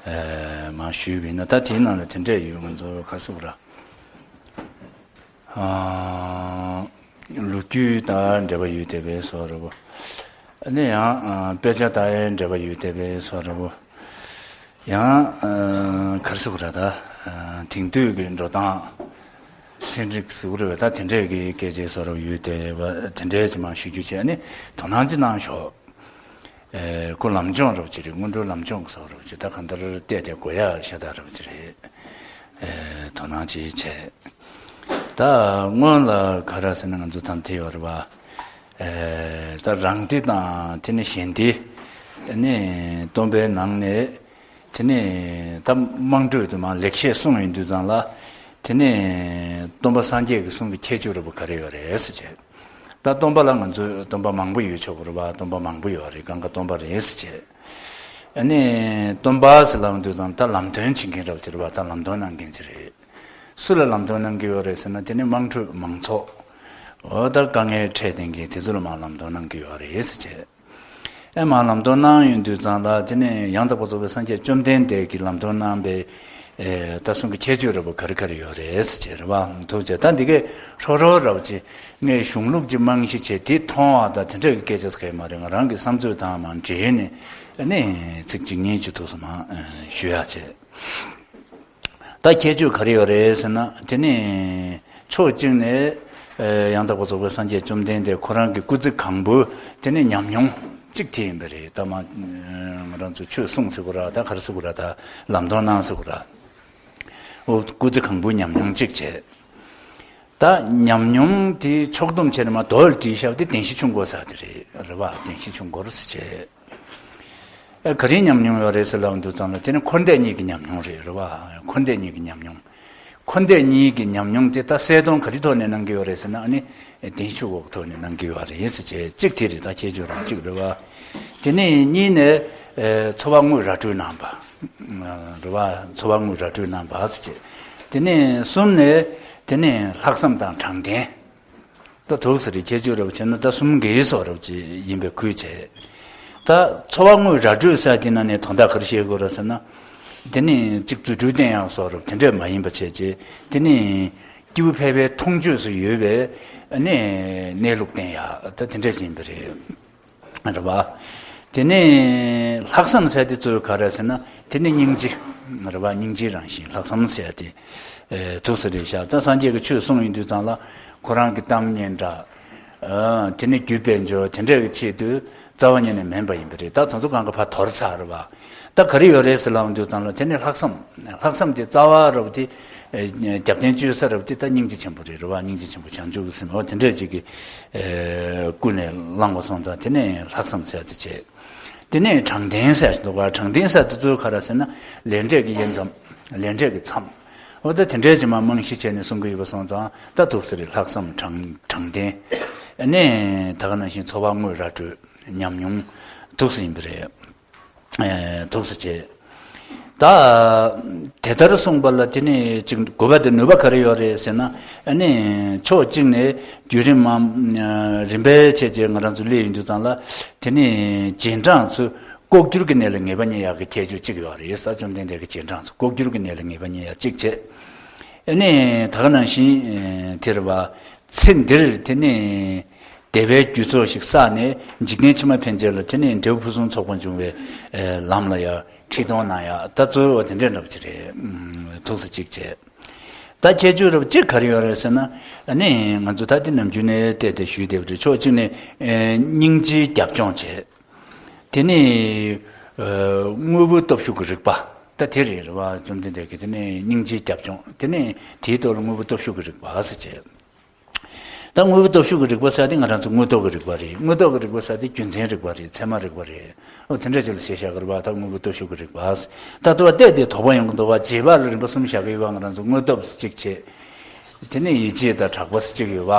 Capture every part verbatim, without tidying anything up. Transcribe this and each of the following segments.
མར་ཞུས་པ་ཡིན་ན། ད་དེའི་ནང་ལ་དེ་འདྲས་ཡོད། ང་ཚོ་ག་རེ་ཟེར་དགོས་རེད། ལོ་རྒྱུས་དང་འབྲེལ་བ་ཡོད་བསྡད་པའི་བཟོ་འདྲ་པོ། ཨ་ནི་ཡང་དཔེ་ཆ་དང་འབྲེལ་བ་ཡོད་བསྡད་པའི་བཟོ་འདྲ་པོ། ཡང་ག་རེ་ཟེར་དགོས་རེད། ད་དེང་དུས་ཀྱི་འགྲོ་སྟངས། ཚན་རིག་ཟེར་དགོས་རེད་པས། ད་དེ་འདྲས་ཀྱི་སྐད་ཆའི་བཟོ་འདྲ་པོ་ཡོད་བསྡད་པ་དེ་འདྲས་ཅིག་མར་ཞུ་རྒྱུ་བྱས། ཨ་ནི་དོ་སྣང་ཅིག་གནང་ཤོག་ཨེ། ཁོ་ལམ་སྦྱོང་འདྲ་པོ་ཅིག་རེད། སྔོན་འགྲོའི་ལམ་སྦྱོང་གི་བཟོ་འདྲ་པོ་ཅིག་ད་གང་ལྟར་བལྟས་ཏེ་གོ་ཡག་ཤ་སྟག་འདྲ་པོ་ཅིག་རེད། ཨེ། དོ་སྣང་ཅིག་བྱས། ད་སྔོན་ལ་ག་རེ་ཟེར་ན། ང་ཚོ་ད་དེ་ཡོད་རེད་པ། ཨེ། ད་རང་སྡེ་དང་དེ་ནས་གཞན་སྡེ། ཨ་ནི་སྟོན་པའི་ནང་ནས། དེ་ནས་ད་དམངས་ཁྲོད་དུ་མར་ལེགས་བཤད་གསུངས་ཡོང་དུས་ཙམ་ལ། དེ་ནས་སྟོན་པ་སངས་རྒྱས་ཀྱི་གསུང་གི་ཁྱད་ཆོས་འདྲ་པོ་ག་རེ་ཡོད་རེད་ཟེར་བྱས། ད་སྟོན་པ་ལ་ང་ཚོས་སྟོན་པ་མང་པོ་ཡོད་ཆོག་གི་རེད་པ། སྟོན་པ་མང་པོ་ཡོད་རེད། གང་ག་སྟོན་པ་རེད་ཟེར་བྱས། ཨ་ནི་སྟོན་པ་ཟེར་ལབ་དུས་ཙམ། ད་ལམ་སྟོན་བྱེད་མཁན་འདྲ་པོ་ཅིག་རེད་པ། ད་ལམ་སྟོན་གནང་མཁན་ཅིག་རེད། སུ་ལ་ལམ་སྟོན་གནང་གི་ཡོད་རེད་ཟེར་ན། དེ་ནི་དམངས་ཁྲོད་མང་ཚོགས། འོ། ད་དཀའ་ངལ་འཕྲད་བསྡད་མཁན་དེ་ཚོ་ལ་མར་ལམ་སྟོན་གནང་གི་ཡོད་རེད་ཟེར་བྱས། ཨེ། མར་ལམ་སྟོན་གནང་ཡོང་དུས་ཙམ་ལ། དེ་ནས་ཡང་དག་པར་རྫོགས་པའི་སངས་རྒྱས་བཅོམ་ལྡན་འདས་ཀྱིས་ལམ་སྟོན་གནང་པའི། ཨེ། ད་གསུང་གི་ཁྱད་ཆོས་འདྲ་པོ་ག་རེ་ག་རེ་ཡོད་རེད་ཟེར་བྱས་རེད་པ། ཐུགས་རྗེ་ཆེ། ད་འདི་གས་ཧྲོག་ཧྲོག་འདྲ་པོ་ཅིག་ངས་གཞུང་ལུགས་ཅིག་རྨང་གཞི་བྱས་དེ་མཐོང་བ་དང་དེ་འདྲ་གི་སྐད་ཆ་ཟེར་མཁན་མ་རེད། ང་རང་གི་བསམ་ཚོད་དང་མར་འབྲེལ་ནས། ཨ་ནི་ཚིག་གཅིག་གཉིས་ཅིག་ཐུགས་སུ་མར་ཞུ་ཡག་བྱས། ད་ཁྱད་ཆོས་ག་རེ་ཡོད་རེད་ཟེར་ན། དེ་ནི་ཕྱོགས་གཅིག་ནས། ཨེ། ཡང་དག་པར་རྫོགས་པའི་སངས་རྒྱས་བཅོམ་ལྡན་འདས་ཁོ་རང་གི་སྐུ་ཚེ་གང་པོའི། དེ་ནི་ཉམས་མྱོང་གཅིག་དེ་ཡིན་པ་རེད། ད་མར་ང་རང་ཚོ་ཆོས་གསུངས་ཟེར་དགོས་རེད། ད་ག་རེ་ཟེར་དགོས་རེད། ད་ལམ་སྟོན་གནང་ཟེར་དགོས་རེད། འོ། སྐུ་ཚེ་གང་པོའི་ཉམས་མྱོང་གཅིག་བྱས། ད་ཉམས་མྱོང་དེ་ཕྱོགས་བསྡོམས་བྱས་ནས་མར་མདོར་བསྡུས་བཞག་པ་དེ་བདེན་བཞི་ཆོས་འཁོར་ཟེར་དེ་རེད། རེད་པ། བདེན་བཞི་ཆོས་འཁོར་ཟེར་བྱས། ཨ། ག་རེའི་ཉམས་མྱོང་ཡོད་རེད་ཟེར་ལབ་དུས་ཙམ་ལ། དེ་ནི་འཁོར་འདས་གཉིས་ཀྱི་ཉམས་མྱོང་རེད། རེད་པ། འཁོར་འདས་གཉིས་ཀྱི་ཉམས་མྱོང་། འཁོར་འདས་གཉིས་ཀྱི་ཉམས་མྱོང་དེ་ད་གསལ་སྟོན་ག་རེའི་ཐོག་ནས་གནང་གི་ཡོད་རེད་ཟེར་ན། ཨ་ནི་བདེན་བཞི་ཆོས་འཁོར་གྱི་ཐོག་ནས་གནང་གི་ཡོད་རེད་ཟེར་བྱས། གཅིག་དེ་རེད། ད་ཁྱད་ཆོས་རང་གཅིག་རེད་པ། དེ་ནས་གཉིས་ནས། ཨེ། འཚོ་བ་དངོས་ར་སྤྲོད་གནང་བ། རེད་པ། འཚོ་བ་དངོས་ར་སྤྲོད་གནང་བ་ཟེར་བྱས། དེ་ནས་གསུམ་ནས། དེ་ནས་ལྷག་བསམ་དང་དྲང་བདེན། ད་འདུག་སེ་རེད། ཁྱད་ཆོས་འདྲ་པོ་བྱས་ན་ད་གསུམ་གྱི་བཟོ་འདྲ་པོ་ཅིག་ཡིན་པའི་ཁུལ་བྱས། ད་འཚོ་བ་དངོས་ར་སྤྲོད་ཟེར་དེ་ནང་ནས་དོན་དག་ག་རེ་བཤད་དགོས་རེད་ཟེར་ན། དེ་ནི་གཅིག་རྫུ་འཕྲུལ་བསྟན་ཡག་བཟོ་འདྲ་པོ་དེ་འདྲས་མ་ཡིན་པ་བྱས་བྱས། དེ་ནི་སྐྱེས་བུ་ཕལ་པའི་མཐོང་ཆོས་སུ་ཡོད་པའི། ཨ་ནི་གནས་ལུགས་བསྟན་ཡག་ད་དེ་འདྲས་ཅིག་ཡིན་པ་རེད། རེད་པ། དེ་ནས་ལྷག་བསམ་ཟེར་དེ་གཙོ་བོ་ག་རེ་ཟེར་ན། དེ་ནི་སྙིང་རྗེ། རེད་པ། སྙིང་རྗེའི་རང་བཞིན། ལྷག་བསམ་ཟེར་དེ། ཨེ། འདུག་སེ་རེད་ཤག་ད་སངས་རྒྱས་ཀྱིས་ཆོས་གསུངས་ཡོང་དུས་ཙམ་ལ། ཁོ་རང་གི་གཏམ་སྙན་གྲགས། ཨ། དེ་ནི་རྒྱུ་དཔལ་འབྱོར་དེ་འདྲ་གི་ཆེད་དུ་རྩ་བ་ཉིད་ནས་མིན་པ་ཡིན་པ་རེད། ད་དེ་ཚོ་གང་ག་ཕར་དོར་ཚར་རེད་པ། ད་ག་རེ་ཡོད་རེད་ཟེར་ལབ་དུས་ཙམ་ལ། དེ་ནི་ལྷག་བསམ། ལྷག་བསམ་དེ་རྩ་བ་འདྲ་པོ་དེ། ཨེ། རྒྱབ་རྟེན་བཅོལ་ས་འདྲ་པོ་དེ་ད་སྙིང་རྗེ་ཆེན་པོ་རེད། རེད་པ། སྙིང་རྗེ་ཆེན་པོ་བྱང་ཆུབ་ཀྱི་སེམས། འོ། དེ་འདྲ་ཅིག་གི། ཨེ། ཀུན་ནས་བསླངས་པ་སོང་ཙང་། དེ་ནས་ལྷག་བསམ་ཟེར་དེ་བྱས། དེ་ནས་དྲང་བདེན་ཟེར་འདུག་ག་དྲང་བདེན་ཟེར་དེ་གཙོ་བོ་ག་རེ་ཟེར་ན། ལས་འབྲས་ཀྱི་དབྱེ་མཚམས། ལས་འབྲས་ཀྱི་མཚམས། འོ། ད་དེ་འདྲའི་ཅིག་མར་རྨང་གཞི་བྱས་ནས་གསུང་གི་ཡོད་པ་སོང་ཙང་། ད་འདུག་སེ་རེད། ལྷག་བསམ། དྲང་། དྲང་བདེན། ཨ་ནི་ད་ག་ནང་བཞིན་འཚོ་བ་དངོས་ར་སྤྲོད། ཉམས་མྱོང་འདུག་སེ་ཡིན་པ་རེད། ཨེ། འདུག་སེ་བྱས། ད་དེ་ལྟར་གསུངས་པ་ལ། དེ་ནས་ཅིག་དགོས་པ་དེ་ནུས་པ་ག་རེ་ཡོད་རེད་ཟེར་ན། ཨ་ནི་ཕྱོགས་གཅིག་ནས་བརྒྱུད་རིམ་མ། ཨ། རིམ་པས་བྱས་བྱས་ང་རང་ཚོ་སླེབས་ཡོང་དུས་ཙམ་ལ། དེ་ནས་རྗེས་འབྲང་ཚོ་ལྐོག་གྱུར་གྱི་གནས་ལ་ངེས་པ་རྙེད་ཡག་གི་ཁྱད་ཆོས་གཅིག་ཡོད་རེད། ས་བཅོམ་ལྡན་འདས་ཀྱི་རྗེས་འབྲང་ཚོ་ལྐོག་གྱུར་གྱི་གནས་ལ་ངེས་པ་རྙེད་ཡག་གཅིག་བྱས། ཨ་ནི་ད་ག་ནང་བཞིན། ཨེ། དེ་རེད་པ། ཚེ་འདིར་དེ་ནས་བདེ་བའི་རྒྱུ་ཚོགས་ཤིག་བསགས་ནས། འཇིག་རྟེན་ཕྱི་མ་ཕན་ཆད་ལ་དེ་ནས་འབྲས་བུ་ཕུན་སུམ་ཚོགས་པ་འབྱུང་བའི། ཨེ། ལམ་ལ་ཡར་ཁྲིད་གཏོང་གནང་ཡག་ད་གཙོ་བོ་དེ་འདྲ་འདྲ་པོ་ཅིག་རེད། ཨུམ། འདུག་སེ་གཅིག་བྱས། ད་ཁྱད་ཆོས་འདྲ་པོ་གཅིག་ག་རེ་ཡོད་རེད་ཟེར་ན། ཨ་ནི་ང་ཚོ་ད་དེ་ནམ་རྒྱུན་ནས་བལྟས་ཏེ་ཞུས་བསྡད་པ་རེད། ཕྱོགས་གཅིག་ནས། ཨེ། སྙིང་རྗེའི་རྒྱབ་ལྗོངས་བྱས། དེ་ནས། ཨ། དངོས་པོའི་སྟོབས་ཤུགས་ཀྱི་རིག་པ། ད་དེ་རེད། རེད་པ། བཅོམ་ལྡན་འདས་ཀྱིས་དེ་ནས་སྙིང་རྗེའི་རྒྱབ་ལྗོངས། དེ་ནས་དེའི་ཐོག་ལ་དངོས་པོའི་སྟོབས་ཤུགས་ཀྱི་རིག་པ་ཟེར་བྱས། ད་དངོས་པོའི་སྟོབས་ཤུགས་ཀྱི་རིག་པ་ཟེར་དེ་ང་རང་ཚོ་དངོས་སྟོབས་ཀྱི་རིག་པ་རེད། དངོས་སྟོབས་ཀྱི་རིག་པ་ཟེར་དེ་རྒྱུ་མཚན་རིག་པ་རེད། ཚད་མ་རིག་པ་རེད། འོ། དེ་འདྲ་ཅིག་ལ་བཤད་བཞག་གི་རེད་པ། ད་དངོས་པོའི་སྟོབས་ཤུགས་ཀྱི་རིག་པ་ཟེར། ད་ལྟ་བ་བལྟས་ཏེ་དོགས་པ་ཡོང་གི་འདུག་པ། རྗེས་དཔག་ལ་རིམ་པ་གསུམ་བཞག་གི་ཡོད་པ། ང་རང་ཚོ་དངོས་སྟོབས་ཟེར་གཅིག་བྱས། དེ་ནས་ཡིད་ཆེས་དང་གྲགས་པ་ཟེར་གཅིག་ཡོད་པ།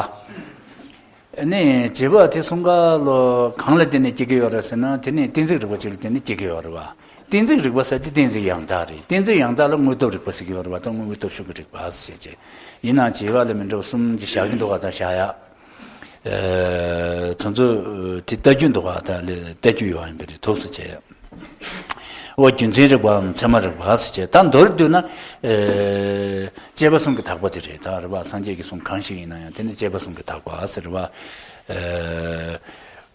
ཨ་ནི་རྗེས་དཔག་དེ་གསུམ་ཀ་ལོ་གང་ལ་བརྟེན་ནས་སྐྱེ་གི་ཡོད་རེད་ཟེར་ན། དེ་ནི་གཏན་ཚིགས་རིག་པ་ཅིག་ལ་བརྟེན་ནས་སྐྱེ་གི་ཡོད་རེད་པ། གཏན་ཚིགས་རིག་པ་ཟེར་དེ་གཏན་ཚིགས་ཡང་དག་རེད། གཏན་ཚིགས་ཡང་དག་ལ་དངོས་སྟོབས་རིག་པ་ཟེར་གི་ཡོད་རེད་པ། ད་དངོས་པོའི་སྟོབས་ཤུགས་ཀྱི་རིག་པ་ཟེར་བྱས། ཡིན་ནའང་རྗེས་དཔག་ལ་མི་འདྲ་བ་གསུམ་གྱི་བཞག་གི་འདུག་ག་ད་བཞག་ཡག་ཨ། དེ་ཚོ་དེ་ལྟ་རྒྱུ་འདུག་ག་ད་ལྟ་རྒྱུ་ཡོད་ཡིན་པ་རེད། འདུག་སེ་བྱས། འོ་རྒྱུ་མཚན་རིག་པའམ་ཚད་མ་རིག་པ་ཟེར་བྱས། ད་མདོར་བསྡུས་ན། ཨེ། སྤྱད་པ་གསུམ་གྱི་དག་པ་དེ་རེད། ད་རེད་པ། སངས་རྒྱས་ཀྱི་གསུང་གང་ཞིག་ཡིན་ན་ཡང་དེ་ནི་སྤྱད་པ་གསུམ་གྱི་དག་པ་ཟེར་བ། ཨེ།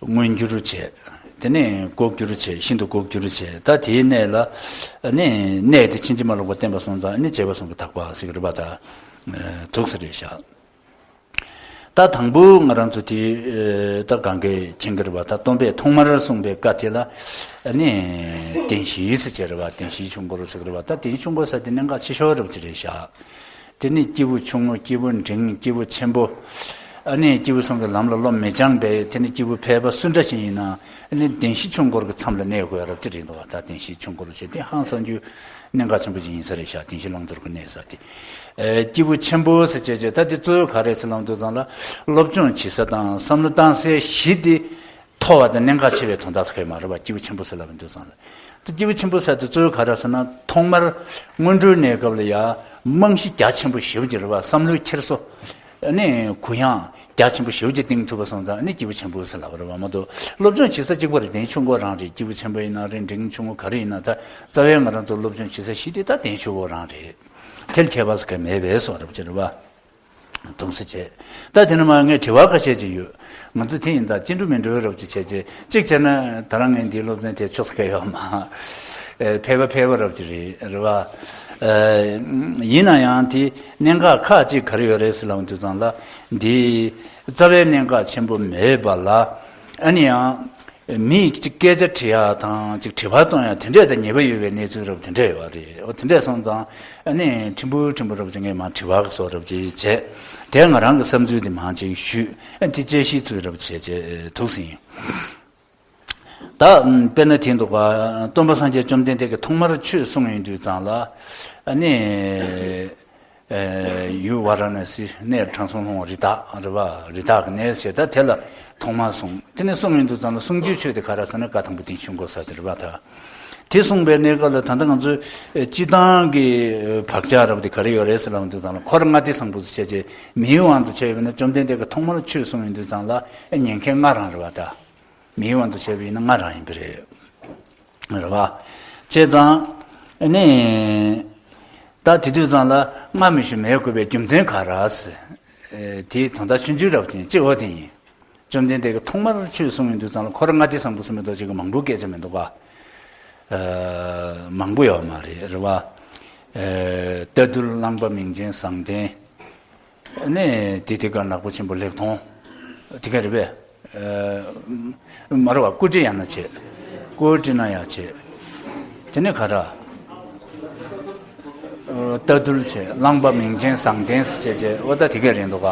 མངོན་གྱུར་བྱས། དེ་ནས་ལྐོག་གྱུར་བྱས། ཤིན་ཏུ་ལྐོག་གྱུར་བྱས། ད་དེའི་གནས་ལ། ཨ་ནི་གནས་དེ་ཕྱིན་ཅི་མ་ལོག་པར་བསྟན་པ་སོང་ཙང་། ཨ་ནི་སྤྱད་པ་གསུམ་གྱི་དག་པ་ཟེར་གྱི་རེད་པ། ད་ཐུགས་སུ་རེད་ཤག་ད་དང་པོ་ང་རང་ཚོ་དེ། ཨེ། ད་གང་གས་མཁྱེན་གྱི་རེད་པ། ད་སྟོན་པས་ཐོག་མར་གསུངས་པའི་བཀའ་དེ་ལ། ཨ་ནི་བདེན་བཞི་ཟེར་གྱི་རེད་པ། བདེན་བཞིའི་ཆོས་འཁོར་ཟེར་གྱི་རེད་པ། ད་བདེན་བཞིའི་ཆོས་འཁོར་ཟེར་དེ་གནད་འགག་ཆེ་ཤོས་རེད་པ་ཅིག་རེད་ཤག་དེ་ནི་སྐྱེས་བུ་ཆུང་ངུ། སྐྱེས་བུ་འབྲིང་། སྐྱེས་བུ་ཆེན་པོ། ཨ་ནི་སྐྱེས་བུ་གསུམ་གྱི་ལམ་ལ་བློ་མི་སྦྱངས་པའི། དེ་ནི་སྐྱེས་བུ་ཕལ་པ་སུ་འདྲ་ཞིག་ཡིན་ན། ཨ་ནི་བདེན་བཞི་ཆོས་འཁོར་གྱི་མཚམས་ལ་གནས་དགོས་རབས་ཅིག་རེད་འདུག་ད་བདེན་བཞི་ཆོས་འཁོར་ཟེར་དེ་ཧང་སང་རྒྱུ་གནད་འགག་ཆེན་པོ་ཅིག་ཡིན་ས་རེད་ཤག་བདེན་བཞི་བླང་དོར་གྱི་གནས་ས་དེ། ཨེ། སྐྱེས་བུ་ཆེན་པོ་ཟེར་བྱས་བྱས། ད་དེ་གཙོ་བོ་ག་རེ་ཟེར་ལབ་དུས་ཙང་ལ། སློབ་སྦྱོང་བྱེད་ས་དང་བསམ་བློ་བཏང་སའི་གཞི་དེ་མཐོ་བ་དང་གནད་འགག་ཆེ་བའི་དོན་དག་ཟེར་གྱི་མ་རེད་པ། སྐྱེས་བུ་ཆེན་པོ་ཟེར་ལབ་དུས་ཙང་ལ། ད་སྐྱེས་བུ་ཆེན་པོ་ཟེར་དེ་གཙོ་བོ་ག་རེ་ཟེར་ན། ཐོག་མར་སྔོན་འགྲོའི་གནས་སྐབས་ལ་ཡ་རྨང་གཞི་རྒྱ་ཆེན་པོ་ཞེ་པོ་ཅིག་རེད་པ། བསམ་བློའི་འཁྱེར་སོ། ཨ་ནི་གུ་ཡངས་རྒྱ་ཆེན་པོ་ཞེ་པོ་ཅིག་བཏིང་ཐུབ་པ་སོང་ཙང་། ཨ་ནི་སྐྱེས་བུ་ཆེན་པོ་ཟེར་ལབ་པ་རེད་པ། མ་གཏོགས་སློབ་སྦྱོང་བྱེད་ས་གཅིག་པ་རེད། བདེན་ཆོས་འཁོར་རང་རེད། སྐྱེས་བུ་ཆེན་པོ་ཡིན་ན་རེད། འབྲིང་ཆུང་ངུ་ག་རེ་ཡིན་ན། ད་རྩ་བའི་ང་རང་ཚོ་སློབ་སྦྱོང་བྱེད་ས་གཞི་དེ་ད་བདེན་ཆོས་འཁོར་རང་རེད། དེ་ལ་ཁྱད་པར་ཟེར་གྱི་མེད་པས་སོ་རབ་ཅིག་རེད་པ། དུང་སེ་བྱས། ད་དེ་ནས་མར་ངས་དྲི་བ་ཁ་ཤས་ཅིག་ཡོད། ང་ཚོ་དེ་ཡིན་ད་ཅི་འགྲོ་མི་འགྲོ་རབ་ཅིག་བྱས་རྗེས། གཅིག་བྱས་ན་ད་རང་ངས་འདིའི་སློབ་ཚན་དེ་ཆོག་ས་ག་ཡོད་མ། ཨེ། ཕལ་པ་ཕལ་པ་རབ་ཅིག་རེད། རེད་པ། ཨེ། ཡིན་ན་ཡང་དེ་གནད་འགག་ཁག་ཅིག་ག་རེ་ཡོད་རེད་ཟེར་ལབ་དུས་ཙང་ལ། འདི་རྩ་བའི་གནད་འགག་ཆེན་པོ་མེད་པ་ལ། ཨ་ནི་ཡང་། མིས་ཅིག་སྐད་ཆ་དྲི་ཡག་དང་ཅིག་དྲི་བ་གཏོང་ཡག་དེ་འདྲས་ད་ཉེས་པ་ཡོད་པའི་གནས་ཚུལ་རབ་དེ་འདྲས་ཡོད་རེད། འོ་དེ་འདྲས་སོང་ཙང་། ཨ་ནི་ཕྲན་བུ་ཕྲན་བུ་རབ་ཅིག་ངས་མར་དྲི་བ་གི་བཟོ་རབ་ཅིག་བྱས། དེ་ང་རང་གི་བསམ་ཚུལ་དེ་མང་ཅིག་ཞུས། ཨ་དེ་དཔྱད་གཞིའི་ཚུལ་རབ་བྱས་བྱས་ཐུགས་ཟིན། ད་དཔེར་ན་དེ་འདུག་ག་སྟོན་པ་སངས་རྒྱས་བཅོམ་ལྡན་འདས་ཀྱིས་ཐོག་མར་ཆོས་གསུངས་ཡོང་དུས་ཙང་ལ། ཨ་ནི། ཨེ། ཡུལ་ཝཱ་ར་ཎ་སི་གནས་དྲང་སྲོང་ལྷུང་བ་རི་དྭགས་རེད་པ། རི་དྭགས་ཀྱི་གནས་ཟེར། ད་དེ་ལ་ཐོག་མར་གསུངས། དེ་ནས་གསུངས་ཡོང་དུས་ཙང་ལ་གསུང་རྒྱུའི་ཆོས་དེ་ག་རེ་ཟེར་ན། བཀའ་དང་པོ་བདེན་བཞིའི་ཆོས་འཁོར་ཟེར་དེ་རེད་པ། ད་དེ་གསུངས་པའི་གནས་སྐབས་ལ་ད་ལྟ་ང་ཚོས་སྤྱིར་བཏང་གི་བག་ཆགས་རབ་དེ་ག་རེ་ཡོད་རེད་ཟེར་ལབ་དུས་ཙང་ལ། འཁོར་ལྔ་སྡེ་བཟང་པོ་ཟེར་བྱས་བྱས་མིའི་དབང་དུ་བྱས་པ་ཡིན་ན། བཅོམ་ལྡན་འདས་ཀྱིས་ཐོག་མར་ཆོས་གསུངས་ཡོང་དུས་ཙང་ལ་ཉན་མཁན་ལྔ་རང་རེད་པ། ད། མིའི་དབང་དུ་བྱས་པ་ཡིན་ན་ལྔ་རང་ཡིན་པ་རེད། རེད་པ། བྱས་ཙང་། ཨ་ནི། ད་དེ་དུས་ཙང་ལ་སྔ་མ་ཞིག་མེད་དགོས་པའི་རྒྱུ་མཚན་ག་རེ་ཟེར། ཨེ། དེའི་དོན་དག་ཆུང་ཆུང་རབ་ཅིག་གཅིག་འོ་དེ་ཡིན། བཅོམ་ལྡན་འདས་ཀྱིས་ཐོག་མར་ཆོས་གསུངས་ཡོང་དུས་ཙང་ལ་འཁོར་ལྔ་སྡེ་བཟང་པོ་ཟེར་མི་འདུག་ཅིག་གི་མང་པོ་སྐད་ཆ་མི་འདུག་ག་ཨ། མང་པོ་ཡོད་མ་རེད། རེད་པ། ཨེ། རྟ་ཐུལ། གླང་པ། མིང་ཆེན། བཟང་ལྡན། ནས་དེ་དེ་ག་ནག་པོ་ཆེན་པོ་ལེགས་མཐོང་། དེ་ག་རེད་པས། ཨ། མ་རེད་པ། སྐུ་དྲིན་ཡང་ན་ཆེ། སྐུ་དྲིན་ན་ཡང་ཆེ། དེ་ནས་ག་རེ། ཨ། རྟ་ཐུལ་ཆེ། གླང་པ། མིང་ཆེན། བཟང་ལྡན་ཟེར་བྱས་བྱས། འོ་ད་དེ་ག་རེད་འདུག་ག་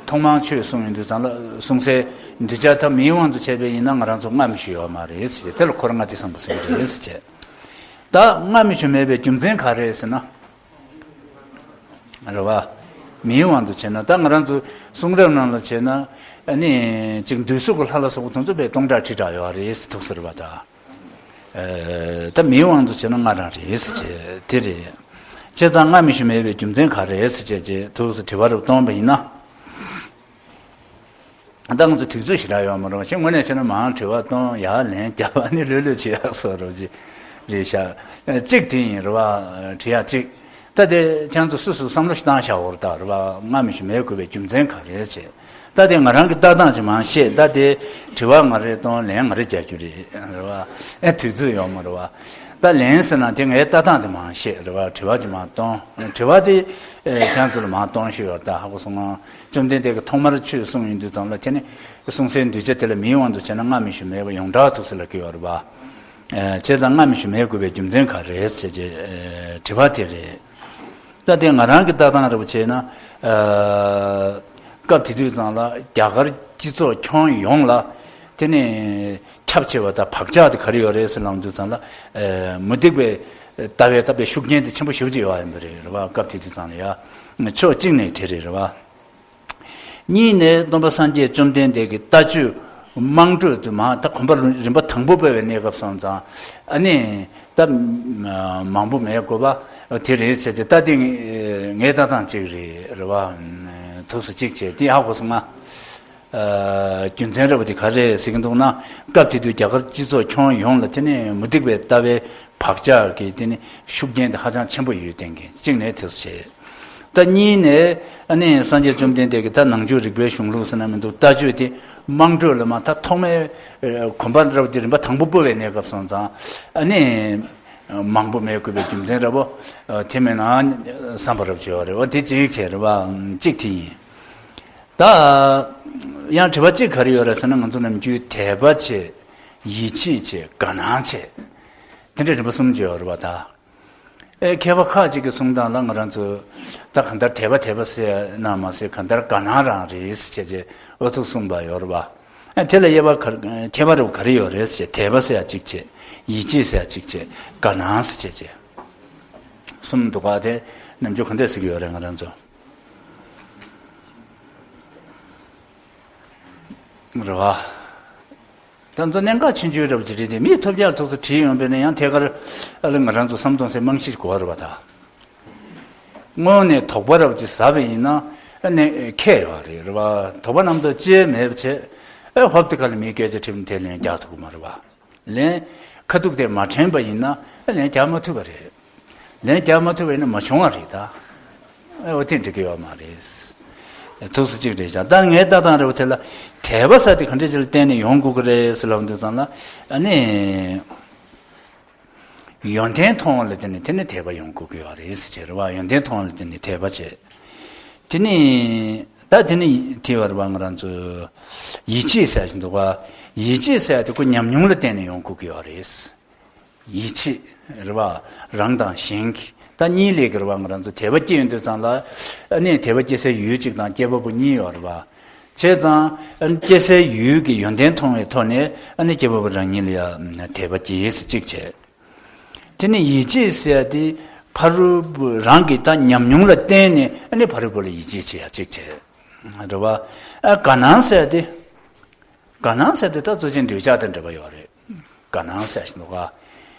ཐོག་མར་ཆོས་གསུངས་ཡོང་དུས་ཙང་ལ་གསུང་སའི་གདུལ་བྱ་ད་མིའི་དབང་དུ་བྱས་པ་ཡིན་ན་ང་རང་ཚོ་སྔ་མ་ཞིག་ཡོད་མ་རེད་ཟེར་བྱས། དེ་ལ་འཁོར་ལྔ་སྡེ་བཟང་པོ་ཟེར་གྱི་རེད་ཟེར་བྱས། ད་སྔ་མ་ཞིག་མེད་པའི་རྒྱུ་མཚན་ག་རེ་ཟེར་ན། རེད་པ། མིའི་དབང་དུ་བྱས་ན། ད་ང་རང་ཚོ་གསུང་རབ་ནང་ལ་བྱས་ན། ཨ་ནི་ཅིག་འདུས་སོ་གི་ལྷ་ལ་སོགས་པ་དེ་ཚོ་དཔེ་སྟོང་ཕྲག་ཁྲི་ཕྲག་ཡོད་རེད་ཟེར་ཐུགས་ཟེར་བ་ད། ཨ། ད་མིའི་དབང་དུ་བྱས་ན་ལྔ་རང་རེད་ཟེར་བྱས་དེ་རེད། བྱས་ཙང་སྔ་མ་ཞིག་མེད་པའི་རྒྱུ་མཚན་ག་རེ་ཟེར་བྱས་བྱས་ཐུགས་ཟེར་དྲི་བ་རུ་བཏོན་པ་ཡིན་ན། ད་ང་ཚོ་དུས་ཚོད་ཞེ་དྲག་ཡོད་མ་རེད་པ། ཞེ་དངོས་གནས་བྱས་ན་མང་དྲི་བ་གཏོང་ཡག་ལན་རྒྱབ། ཨ་ནི་ལྷོད་ལྷོད་བྱེད་ཡག་བཟོ་འདྲ་ཅིག་རེད་ཤག་གཅིག་དེ་ཡིན། རེད་པ། དྲི་ཡག་གཅིག་ད་དེ་ཁྱེད་ཚོ་སུ་སུ་བསམ་བློ་ཞིག་བཏང་བཞག་འོར་ད། རེད་པ། སྔ་མ་ཞིག་མེད་དགོས་པའི་རྒྱུ་མཚན་ག་རེ་བྱས། ད་དེ་ང་རང་གི་ལྟ་སྟངས་ཅིག་མར་བཤད། ད་དེ་དྲི་བ་ང་རེ་གཏོང་། ལན་ང་རེ་རྒྱག་རྒྱུ་རེད། རེད་པ། ཨེ། དུས་ཚོད་ཡོད་མ་རེད་པ། ད་ལན་ཟེར་ན་དེ་ངའི་ལྟ་སྟངས་དེ་མར་བཤད། རེད་པ། དྲི་བ་ཅིག་མར་གཏོང་། དྲི་བ་དེ། ཨེ། ཁྱེད་ཚོ་ལ་མར་གཏོང་ཤེས་ཡོད་ད། ཧ་གོ་སོང་ང་། བཅོམ་ལྡན་འདས་ཀྱིས་ཐོག་མར་ཆོས་གསུངས་ཡོང་དུས་ཙང་ལ། དེ་ནི་གསུང་སའི་གདུལ་བྱ་དེ་ལ་མིའི་དབང་དུ་བྱས་ན་སྔ་མ་ཞིག་མེད་པ་ཡོངས་གྲགས་ཐུགས་སུ་ལ་སྐྱེ་ཡོད་རེད་པ། ཨེ། བྱས་ཙང་སྔ་མ་ཞིག་མེད་དགོས་པའི་རྒྱུ་མཚན་ག་རེ་རེད་ཟེར་བྱས། ཨེ། དྲི་བ་དེ་རེད། ད་དེ་ང་རང་གི་ལྟ་སྟངས་རེད་པ་བྱས་ན། ཨ། སྐབས་དེ་དུས་ཙང་ལ་རྒྱ་གར་སྤྱི་ཚོགས་ཁྱོན་ཡོངས་ལ་དེ་ནི་ཁྱབ་ཆེ་བ་དང་བག་ཆགས་དེ་ག་རེ་ཡོད་རེད་ཟེར་ལབ་དུས་ཙང་ལ། ཨེ། མུ་སྟེགས་པའི་ལྟ་བའི་ལྟ་བའི་ཤུགས་རྐྱེན་དེ་ཆེན་པོ་ཞེ་པོ་ཅིག་ཡོད་པ་ཡིན་པ་རེད། རེད་པ། སྐབས་དེ་དུས་ཙང་ལ་ཡ། ཕྱོགས་གཅིག་ནས་དེ་རེད། རེད་པ། གཉིས་ནས་སྟོན་པ་སངས་རྒྱས་བཅོམ་ལྡན་འདས་ཀྱི་ལྟ་སྤྱོད་དམངས་ཁྲོད་དུ་མ། ད་གོམ་པ་རིམ་པ་དང་པོ་སྤོ་བའི་གནས་སྐབས་སོང་ཙང་། ཨ་ནི་ད་མང་པོ་མེད་དགོས་པ་དེ་རེད་ཟེར་གྱི། ད་དེ་ངའི་ལྟ་སྟངས་གཅིག་རེད། རེད་པ། ཐུགས་སུ་གཅིག་བྱས་དེ་ཧ་གོ་སོང་ང་། ཨ། རྒྱུ་མཚན་རེད་པ། དེ་ག་རེ་ཟེར་གྱི་འདུག་ན། སྐབས་དེ་དུས་རྒྱ་གར་སྤྱི་ཚོགས་ཁྱོན་ཡོངས་ལ་དེ་ནི་མུ་སྟེགས་པའི་ལྟ་བའི་ བག་ཆགས་ཀྱི་དེ་ནི་ཤུགས་རྐྱེན་དེ་ཧ་ཅང་ཆེན་པོ་ཡོད་བསྟན་མཁན་གཅིག་ནས་དེ་བྱས། ད་གཉིས་ནས་ཨ་ནི་སངས་རྒྱས་བཅོམ་ལྡན་འདས་ཀྱིས་ད་ནང་བཅུད་རིག་པའི་གཞུང་ལུགས་ཟེར་ན་མི་འདུག་ལྟ་སྤྱོད་དེ་དམངས་ཁྲོད་ལ་མ་ད་ཐོག་མའི་གོམ་པ་རབ་དེ་རིམ་པ་དང་པོ་སྤོ་བའི་གནས་སྐབས་སོང་ཙང་ཨ་ནི། མང་པོ་མེད་དགོས་པའི་རྒྱུ་མཚན་འདྲ་པོ། དེ་མིན་ན་བསམ་པ་རབ་བྱེད་པ་རེད་བ་དེ་གཅིག་བྱས་རེད་བ་གཅིག་དེ་ཡིན། ད། ཡང་དྲི་བ་གཅིག་ག་རེ་ཡོད་རེད་ཟེར་ན་ང་ཚོ་ནམ་རྒྱུན་དད་པ་བྱེད། ཡིད་ཆེས་བྱེད་དགའ་སྣང་བྱེད། དེ་འདྲའི་རིམ་པ་གསུམ་བྱས་ཡོད་རེད་བ་ད། ཨེ་མཁས་པ་ཁག་ཅིག་གི་གསུང་སྟངས་ལ་ང་རང་ཚོ་ད་གང་ལྟར་དད་པ་དད་པ་ཟེར་ན་མ་ཟེར་གང་ལྟར་དགའ་སྣང་རང་རེད་ཟེར་བྱས་རྗེས་ཨུ་ཚུགས་གསུངས་པ་ཡོད་རེད་བ། དེ་ལ་དབྱེ་བ་ག་ཁྱད་པར་རུ་ག་རེ་ཡོད་རེད་ཟེར་དད་པ་ཟེར་ཡ་གཅིག་བྱས། ཡིད་ཆེས་ཟེར་ཡ་གཅིག་བྱས། དགའ་སྣང་ཟེར་བྱས་བྱས། གསུམ་འདུག་ག་དེ་ནམ་རྒྱུན་ག་འདྲས་ཟེར་གྱི་ཡོད་རེད་ང་རང་ཚོ། རེད་བ། ད་ཚོ་གནད་འགག་ཆུང་ཆུང་འདྲ་པོ་ཅིག་རེད་དེ་མིས་ཐོབ་རྒྱག་ཐུག་ས་བྲིས་ཡོང་པས་ན་ཡང་ཐད་ཀར་ཨ་ལེ་ང་རང་ཚོ་བསམ་བཏང་སའི་རྨང་གཞི་དགོས་རེད་བ་ད། སྔོན་ནས་དོགས་པ་རབ་ཅིག་ཟ་བ་ཡིན་ན་ཨ་ནི་ཁྱད་ཡོད་རེད་རེད་བ། དོགས་པ་རྣམ་རྟོག་ཅི་མེད་པ་བྱས་ཨེ་ཧོབ་ཏེ་ཁ་ལ་མིའི་སྐད་ཆ་དྲིས་ན་དེ་ལན་རྒྱག་ཐུབ་ཀྱི་མ་རེད་བ། ལན་ཁ་ཐུག་དེ་མ་དྲན་པ་ཡིན་ན་ཨེ་ལན་རྒྱག་མ་ཐུབ་པ་རེད། ལན་རྒྱག་མ་ཐུབ་པ་ཡིན་ན་མ་བྱུང་བ་རེད་ད། ཨེ་འོ་དེ་འགྲིག་གི་ཡོད་མ་རེད། ཐུགས་སུ་གཅིག་རེད་ཤག་ད་ངའི་ལྟ་སྟངས་རེད་བ་དེ་ལ་དད་པ་ཟེར་དེ་ག་འདྲ་ཅིག་ལ་བརྟེན་ནས་ཡོང་དགོས་ཀྱི་རེད་ཟེར་ལབ་དུས་ཙང་ལ་ཨ་ནི། ཡོན་ཏན་མཐོང་བ་ལ་བརྟེན་ནས་དེ་ནི་དད་པ་ཡོང་དགོས་ཀྱི་ཡོད་རེད་ཟེར་བ། ཡོན་ཏན་མཐོང་བ་ལ་བརྟེན་ནས་དད་པ་བྱེད། དེ་ནི་ད་དེ་ནི་དེ་བར་བ་ང་རང་ཚོ་ཡིད་ཆེས་ཟེར་བཞིན་འདུག་བ། ཡིད་ཆེས་ཟེར་དེ་ཁོ་ཉམས་མྱོང་ལ་བརྟེན་ནས་ཡོང་དགོས་ཀྱི་ཡོད་རེད། ཡིད་ཆེས་རེད་བ། རང་དང་གཞན་གྱི་ད་གཉིས་ལས་ཀྱི་རེད་བ། ང་རང་ཚོ་དད་པ་སྐྱེ་ཡོང་དུས་ཙང་ལ་ཨ་ནི་དད་པ་སྐྱེ་སའི་ཡུལ་གཅིག་དང་སྐྱེ་བ་པོ་གཉིས་ཡོད་རེད་བ། བྱས་ཙང་ཨ་ནི་སྐྱེ་སའི་ཡུལ་གྱི་ཡོན་ཏན་མཐོང་བའི་ཐོག་ནས་ཨ་ནི་སྐྱེ་བ་པོ་རང་ཉིད་ལ་ཡང་དད་པ་སྐྱེས་སུ་གཅིག་བྱས། དེ་ནས་ཡིད་ཆེས་ཟེར་ཡ་དེ་ཕ་རོལ་པོ་རང་གི་ད་ཉམས་མྱོང་ལ་བརྟེན་ནས་ཨ་ནི་ཕ་རོལ་པོ་ལ་ཡིད་ཆེས་བྱེད་ཡ་གཅིག་བྱས། རེད་བ། ཨ་དགའ་སྣང་ཟེར་ཡ་དེ། དགའ་སྣང་ཟེར་དེ་ད་གཙོ་ཆེན་འདོད་ཆགས་དང་འབྲེལ་བ་ཡོད་རེད། དགའ་སྣང་ཟེར་བཞིན་འདུག་ག་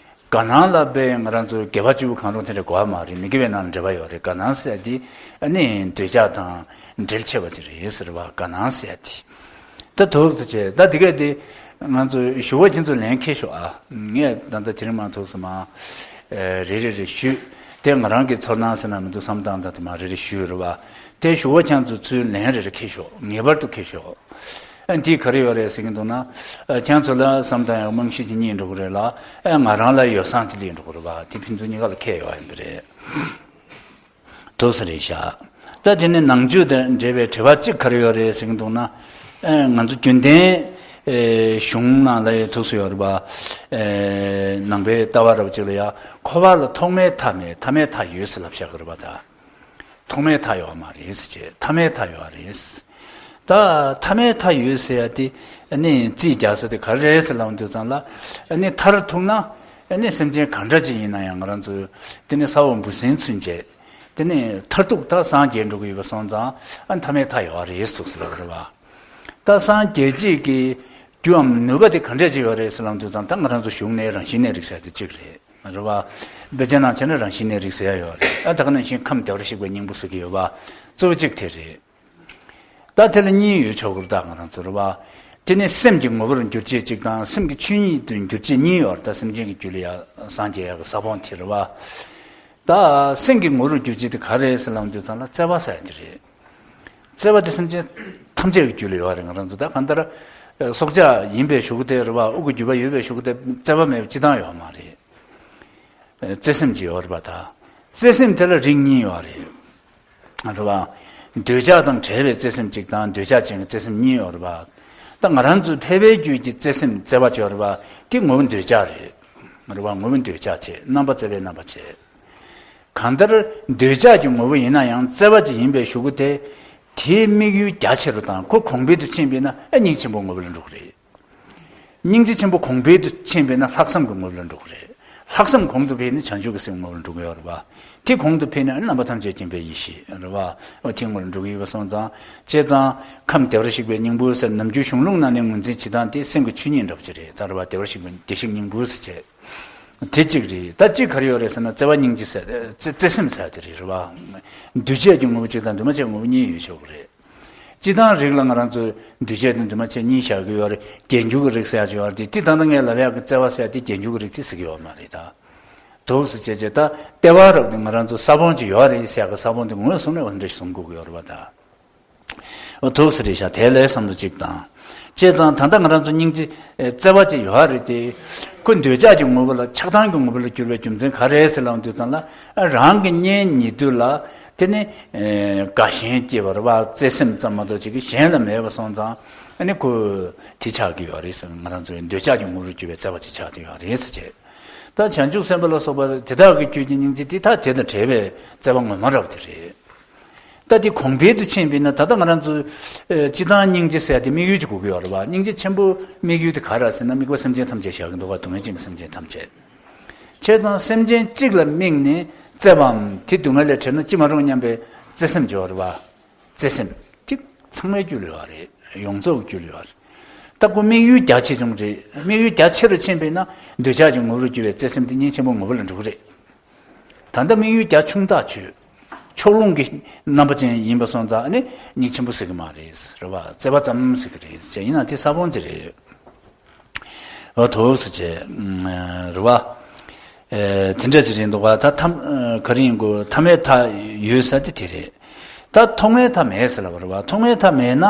དགའ་སྣང་ལ་དཔེ་ང་རང་ཚོའི་དགེ་བ་བཅུ་པོ་གང་རུང་དེ་འདྲ་གོ་བ་མ་རེད། མི་དགེ་བའི་ནང་ལ་འབྲེལ་བ་ཡོད་རེད། དགའ་སྣང་ཟེར་དེ་ཨ་ནི་འདོད་ཆགས་དང་འབྲེལ་ཆེ་བ་ཅིག་རེད་ཟེར་བ། དགའ་སྣང་ཟེར་དེ། ད་དུག་ཙི་བྱས་ད་འདི་གས་དེ་ང་ཚོ་ཞུ་བ་ཁྱེད་ཚོ་ལན་ཁེལ་ཤོག་ཨ། ངས་ད་ལྟ་དེ་རིང་མ་ཐུག་སོང་མ། རེ་རེ་རེ་ཞུས། དེ་ང་རང་གི་ཚོར་སྣང་ཟེར་ན་མི་འདུག་བསམ་སྟངས་དང་དེ་མ་རེ་རེ་ཞུས་རེད་བ། དེ་ཞུ་བ་ཁྱེད་ཚོ་ཚུར་ལན་རེ་རེ་ཁེལ་ཤོག་ངེས་པར་དུ་ཁེལ་ཤོག་ཨ་འདི་ག་རེ་ཡོད་རེད་ཟེར་གྱི་འདུག་ན། ཨ་ཁྱེད་ཚོ་ལ་བསམ་སྟངས་ཡང་རྨང་གཞི་ཅིག་རྙེད་འགྲོ་གི་རེད་ལ། ཨ་ང་རང་ལ་ཡོ་བསྲང་ཅིག་སླེབས་འགྲོ་གི་རེད་བ། དེ་ཕན་ཚུན་གཉིས་ཀ་ལ་ཁེལ་ཡོད་ཡིན་པ་རེད། དུ་ས་རེད་ཤག་ད་དེ་ནི་ནང་ཆོས་དང་འབྲེལ་བའི་དྲི་བ་གཅིག་ག་རེ་ཡོད་རེད་ཟེར་གྱི་འདུག་ན། ཨ་ང་ཚོ་རྒྱུན་ལྡན་ཨེ་གཞུང་ནང་ལ་ཡང་ཐུགས་སུ་ཡོད་རེད་པ། ཨེ་ནང་པའི་ལྟ་བ་རབ་ཅིག་ལ་ཡང་འཁོར་བ་ལ་ཐོག་མའི་མཐའ་མེད། ཐ་མའི་མཐའ་ཡོད་ཟེར་ལབ་བཞག་གི་རེད་པ་ད། ཐོག་མའི་མཐའ་ཡོད་མ་རེད་ཟེར་བྱས། ཐ་མའི་མཐའ་ཡོད་རེད། ད་ཐ་མའི་མཐའ་ཡོད་ཟེར་ཡ་དེ་ཨ་ནི་རྩིས་རྒྱག་ས་དེ་ག་རེ་རེད་ཟེར་ལབ་དུས་ཙང་ལ། ཨ་ནི་མཐར་ཐུག་ན་ཨ་ནི་སེམས་ཅན་གང་འདྲ་ཅིག་ཡིན་ན་ཡང་ང་རང་ཚོས་དེ་ནི་ས་འོག་འབུ་སྲིན་ཚུན་ཆད་དེ་ནི་མཐར་ཐུག་ད་སངས་རྒྱས་འགྲོ་གི་ཡོད་པ་སོང་ཙང་ཨ་ནི་ཐ་མའི་མཐའ་ཡོད་རེད་ཟེར་ཟེར་བ་རེད་བ། ད་སངས་རྒྱས་བྱེད་ཀྱི་རྒྱུའམ་ནུས་པ་དེ་ག་འདྲ་ཅིག་ཡོད་རེད་ཟེར་ལབ་དུས་ཙང་ད་ང་རང་ཚོ་གཞུང་ནས་རང་བཞིན་གནས་རིགས་ཟེར་དེ་གཅིག་རེད། རེད་བ། དཔེ་ཆ་ནང་བྱས་ན་རང་བཞིན་གནས་རིགས་ཟེར་ཡ་ཡོད་རེད། ཨ་ད་ག་ནང་བཞིན་ཁམས་བདེ་བར་གཤེགས་པའི་སྙིང་པོ་ཟེར་གྱི་ཡོད་བ། གཙོ་བོ་གཅིག་དེ་རེད། ད་དེ་ལ་གཉིས་ཡོད་ཆོག་གི་རེད་ད་ང་རང་ཚོ་རེད་བ། དེ་ནི་སེམས་ཀྱི་ངོ་བོར་འགྱུར་བྱེད་གཅིག་དང་སེམས་ཀྱི་ཆོས་ཉིད་དུ་འགྱུར་བྱེད་གཉིས་ཡོད་རེད། ད་སེམས་ཅན་གྱི་རྒྱུད་ལ་ཡ་སངས་རྒྱས་ཡག་གི་ས་བོན་དེ་རེད་བ། ད་སེམས་ཀྱི་ངོ་བོར་འགྱུར་བྱེད་དེ་ག་རེ་ཟེར་ལབ་དུས་ཙང་ལ་བརྩེ་བ་ཟེར་ཡ་དེ་རེད། བརྩེ་བ་དེ་སེམས་ཅན་ཐམས་ཅད་ཀྱི་རྒྱུད་ལ་ཡོད་རེད། ང་རང་ཚོ་ད་གང་ལྟར་སྲོག་ཆགས་ཡིན་པའི་གཞུག་གུ་དེ་རེད་བ། དབུགས་ཀྱི་རྒྱུ་བ་ཡོད་པའི་གཞུག་གུ་དེ་བརྩེ་བ་མེད་པ་སྤྱིར་བཏང་ཡོད་མ་རེད། བརྩེ་སེམས་ཀྱི་ཡོད་རེད་པ་ད། བརྩེ་སེམས་དེ་ལ་རིགས་གཉིས་ཡོད་རེད། རེད་བ། འདོད་ཆགས་དང་བྲལ་བའི་བརྩེ་སེམས་གཅིག་དང་འདོད་ཆགས་ཅན་གྱི་བརྩེ་སེམས་གཉིས་ཡོད་རེད་པ། ད་ང་རང་ཚོའི་ཕལ་པའི་རྒྱུད་ཀྱི་བརྩེ་སེམས་བརྩེ་བ་ཅིག་ཡོད་རེད་པ། དེ་ངོ་བོ་འདོད་ཆགས་རེད། རེད་བ། ངོ་བོ་འདོད་ཆགས་བྱས། རྣམ་པ་བརྩེ་བའི་རྣམ་པ་བྱས། གང་ལྟར་འདོད་ཆགས་ཀྱི་ངོ་བོ་ཡིན་ན་ཡང་བརྩེ་བ་ཅིག་ཡིན་པའི་གཞུག་གུ་དེ། དེའི་དམིགས་ཡུལ་རྒྱ་ཆེ་རུ་དང་ཁོ་གོང་འཕེལ་དུ་ཕྱིན་པས་ན་ཨ་སྙིང་རྗེ་ཆེན་པོའི་ངོ་བོ་ལ་འགྲོ་གི་རེད། སྙིང་རྗེ་ཆེན་པོ་གོང་འཕེལ་དུ་ཕྱིན་པས་ན་ལྷག་བསམ་གྱི་ངོ་བོ་ལ་འགྲོ་གི་རེད། ལྷག་བསམ་གོང་དུ་འཕེལ་ནས་བྱང་ཆུབ་ཀྱི་སེམས་ངོ་བོ་ལ་འགྲོ་གི་ཡོད་རེད་པ། དེ་གོང་དུ་འཕེལ་ནས་རྣམ་པ་ཐམས་ཅད་མཁྱེན་པའི་ཡེ་ཤེས་རེད་པ། འོ་དེ་ངོ་བོ་ལ་འགྲོ་གི་ཡོད་པ་སོང་ཙང་། བྱས་ཙང་ཁམས་བདེ་བར་གཤེགས་པའི་སྙིང་པོ་ཟེར་ནམ་རྒྱུན་གཞུང་ལུགས་ནང་ནས་ངོས་འཛིན་བྱེད་སྟངས་དེ་སེམས་ཀྱི་ཆོས་ཉིད་འདྲ་པོ་ཅིག་རེད་ད་རེད་པ། བདེ་བར་གཤེགས་པའི་བདེ་གཤེགས་སྙིང་པོ་ཟེར་བྱས། དེ་གཅིག་རེད། ད་གཅིག་ག་རེ་ཡོད་རེད་ཟེར་ན་བརྩེ་བ་སྙིང་རྗེ་ཟེར་བརྩེ་བརྩེ་སེམས་ཟེར་དེ་རེད་རེད་བ། འདུས་བྱས་ཀྱི་ངོ་བོ་གཅིག་དང་འདུས་མ་བྱས་ངོ་བོ་གཉིས་ཡོད་ཆོག་གི་རེད། སྤྱིར་བཏང་རིགས་ལ་ང་རང་ཚོས་འདུས་བྱས་དང་འདུས་མ་བྱས་གཉིས་བཞག་གི་ཡོད་རེད། རྒྱན་འགྱུར་གྱི་རིགས་ཟེར་ཡ་ཅིག་ཡོད་རེད། དེ་དེ་ད་ལྟ་ངས་ལབ་ཡག་གི་བརྩེ་བ་ཟེར་ཡ་དེ་རྒྱན་འགྱུར་གྱི་རིགས་དེ་ཟེར་གི་ཡོད་མ་རེད་ད། འདུག་སེ་བྱས་བྱས་ད་ལྟེ་བ་རབ་དེ་ང་རང་ཚོ་ས་བོན་ཅིག་ཡོད་རེད་ཟེར་ཡག་གི་ས་བོན་དེ་ངོས་བཟུང་ནས་འོ་འདྲ་ཞིག་བཟུང་དགོས་ཀྱི་ཡོད་རེད་པ་ད། འོ་འདུག་སེ་རེད་ཤག་དེ་ལས་བསམ་བློ་གཅིག་དང་། བྱས་ཙང་ད་ལྟ་ང་རང་ཚོ་སྙིང་རྗེ་བརྩེ་བ་ཅིག་ཡོད་རེད་དེ། ཁོ་འདོད་ཆགས་ཀྱི་དངོས་པོ་ལ་ཆགས་སྡང་གི་དངོས་པོ་ལ་གྱུར་པའི་རྒྱུ་མཚན་ག་རེ་རེད་ཟེར་ལབ་དུས་ཙམ་ལ། རང་གི་གཉེན་ཉེ་དུ་ལ་དེ་ནི་དགའ་ཞེན་སྐྱེ་བ་རེད་པ། བརྩེ་སེམས་ཙམ་མ་གཏོགས་ཅིག་གཞན་ལ་མེད་པ་སོང་ཙང་ཨ་ནི་ཁོ་དེ་ཆགས་ཀྱི་ཡོད་རེད་ཟེར། ང་རང་ཚོའི་འདོད་ཆགས་ཀྱི་དངོས་པོར་གྱུར་པའི་བརྩེ་བ་ཅིག་ཆགས་ཀྱི་ཡོད་རེད་ཟེར་བྱས། ད་བྱང་ཆུབ་སེམས་དཔའ་ལ་སོགས་པ་དེ་དག་གི་རྒྱུད་ཀྱི་སྙིང་རྗེ་དེ་དག་དེ་དང་བྲལ་བའི་བརྩེ་བ་ངོ་མ་རབ་དེ་རེད། ད་དེ་གོང་འཕེལ་དུ་ཕྱིན་པས་ན་ད་ལྟ་ང་རང་ཚོ་ཨེ་སྤྱིར་བཏང་སྙིང་རྗེ་ཟེར་ཡ་དེ་དམིགས་ཡུལ་གྱི་དགོས་ཀྱི་ཡོད་རེད་བ། སྙིང་རྗེ་ཆེན་པོ་དམིགས་ཡུལ་དེ་ག་རེ་རེད་ཟེར་ན། དམིགས་པ་སེམས་ཅན་ཐམས་ཅད་བཞག་གི་འདུག་ག་སྡུག་བསྔལ་ཅན་གྱི་སེམས་ཅན་ཐམས་ཅད། བྱས་ཙང་སེམས་ཅན་གཅིག་ལ་དམིགས་ནས་བརྩེ་བའམ་དེ་སྡུག་བསྔལ་ལས་བྲལ་ན་ཅི་མ་རུང་སྙམ་པའི་བརྩེ་སེམས་ཡོད་རེད་བ། བརྩེ་སེམས་དེ་ཚང་མའི་རྒྱུད་ལ་ཡོད་རེད། ཡོངས་རྫོགས་ཀྱི་རྒྱུད་ལ་ཡོད་རེད། ད་ཁོ་དམིགས་ཡུལ་རྒྱ་ཆེ་ཆུང་རེད། དམིགས་ཡུལ་རྒྱ་ཆེ་རུ་ཕྱིན་པས་ན་འདོད་ཆགས་ཀྱི་དངོས་པོར་གྱུར་པའི་བརྩེ་སེམས་དེ་སྙིང་རྗེ་ཆེན་པོ་ངོ་བོ་ལ་འགྲོ་གི་རེད། ད་ལྟ་དམིགས་ཡུལ་རྒྱ་ཆུང་ཐག་ཆོད། ཕྱོགས་ལྷུང་གི་རྣམ་པ་ཅན་ཡིན་པ་སོང་ཙང་ཨ་ནི་སྙིང་ཆེན་པོ་ཟེར་གི་མ་རེད། རེད་བ། བརྩེ་བ་ཙམ་ཟེར་གི་རེད་ཅེས་ཡིན་ན་དེ་ས་བོན་དེ་རེད། འོ་འདུག་སེ་བྱས། རེད་བ། ཨེ་དེ་འདྲ་ཅིག་རེད་འདུག་ག་ད་ཐ་ག་རེ་ཡིན་དགོས། ཐ་མའི་མཐའ་ཡོད་ས་དེ་དེ་རེད། ད་ཐོག་མའི་མཐའ་མེད་ཟེར་ལབ་པ་རེད་བ། ཐོག་མའི་མཐའ་མེད་ན།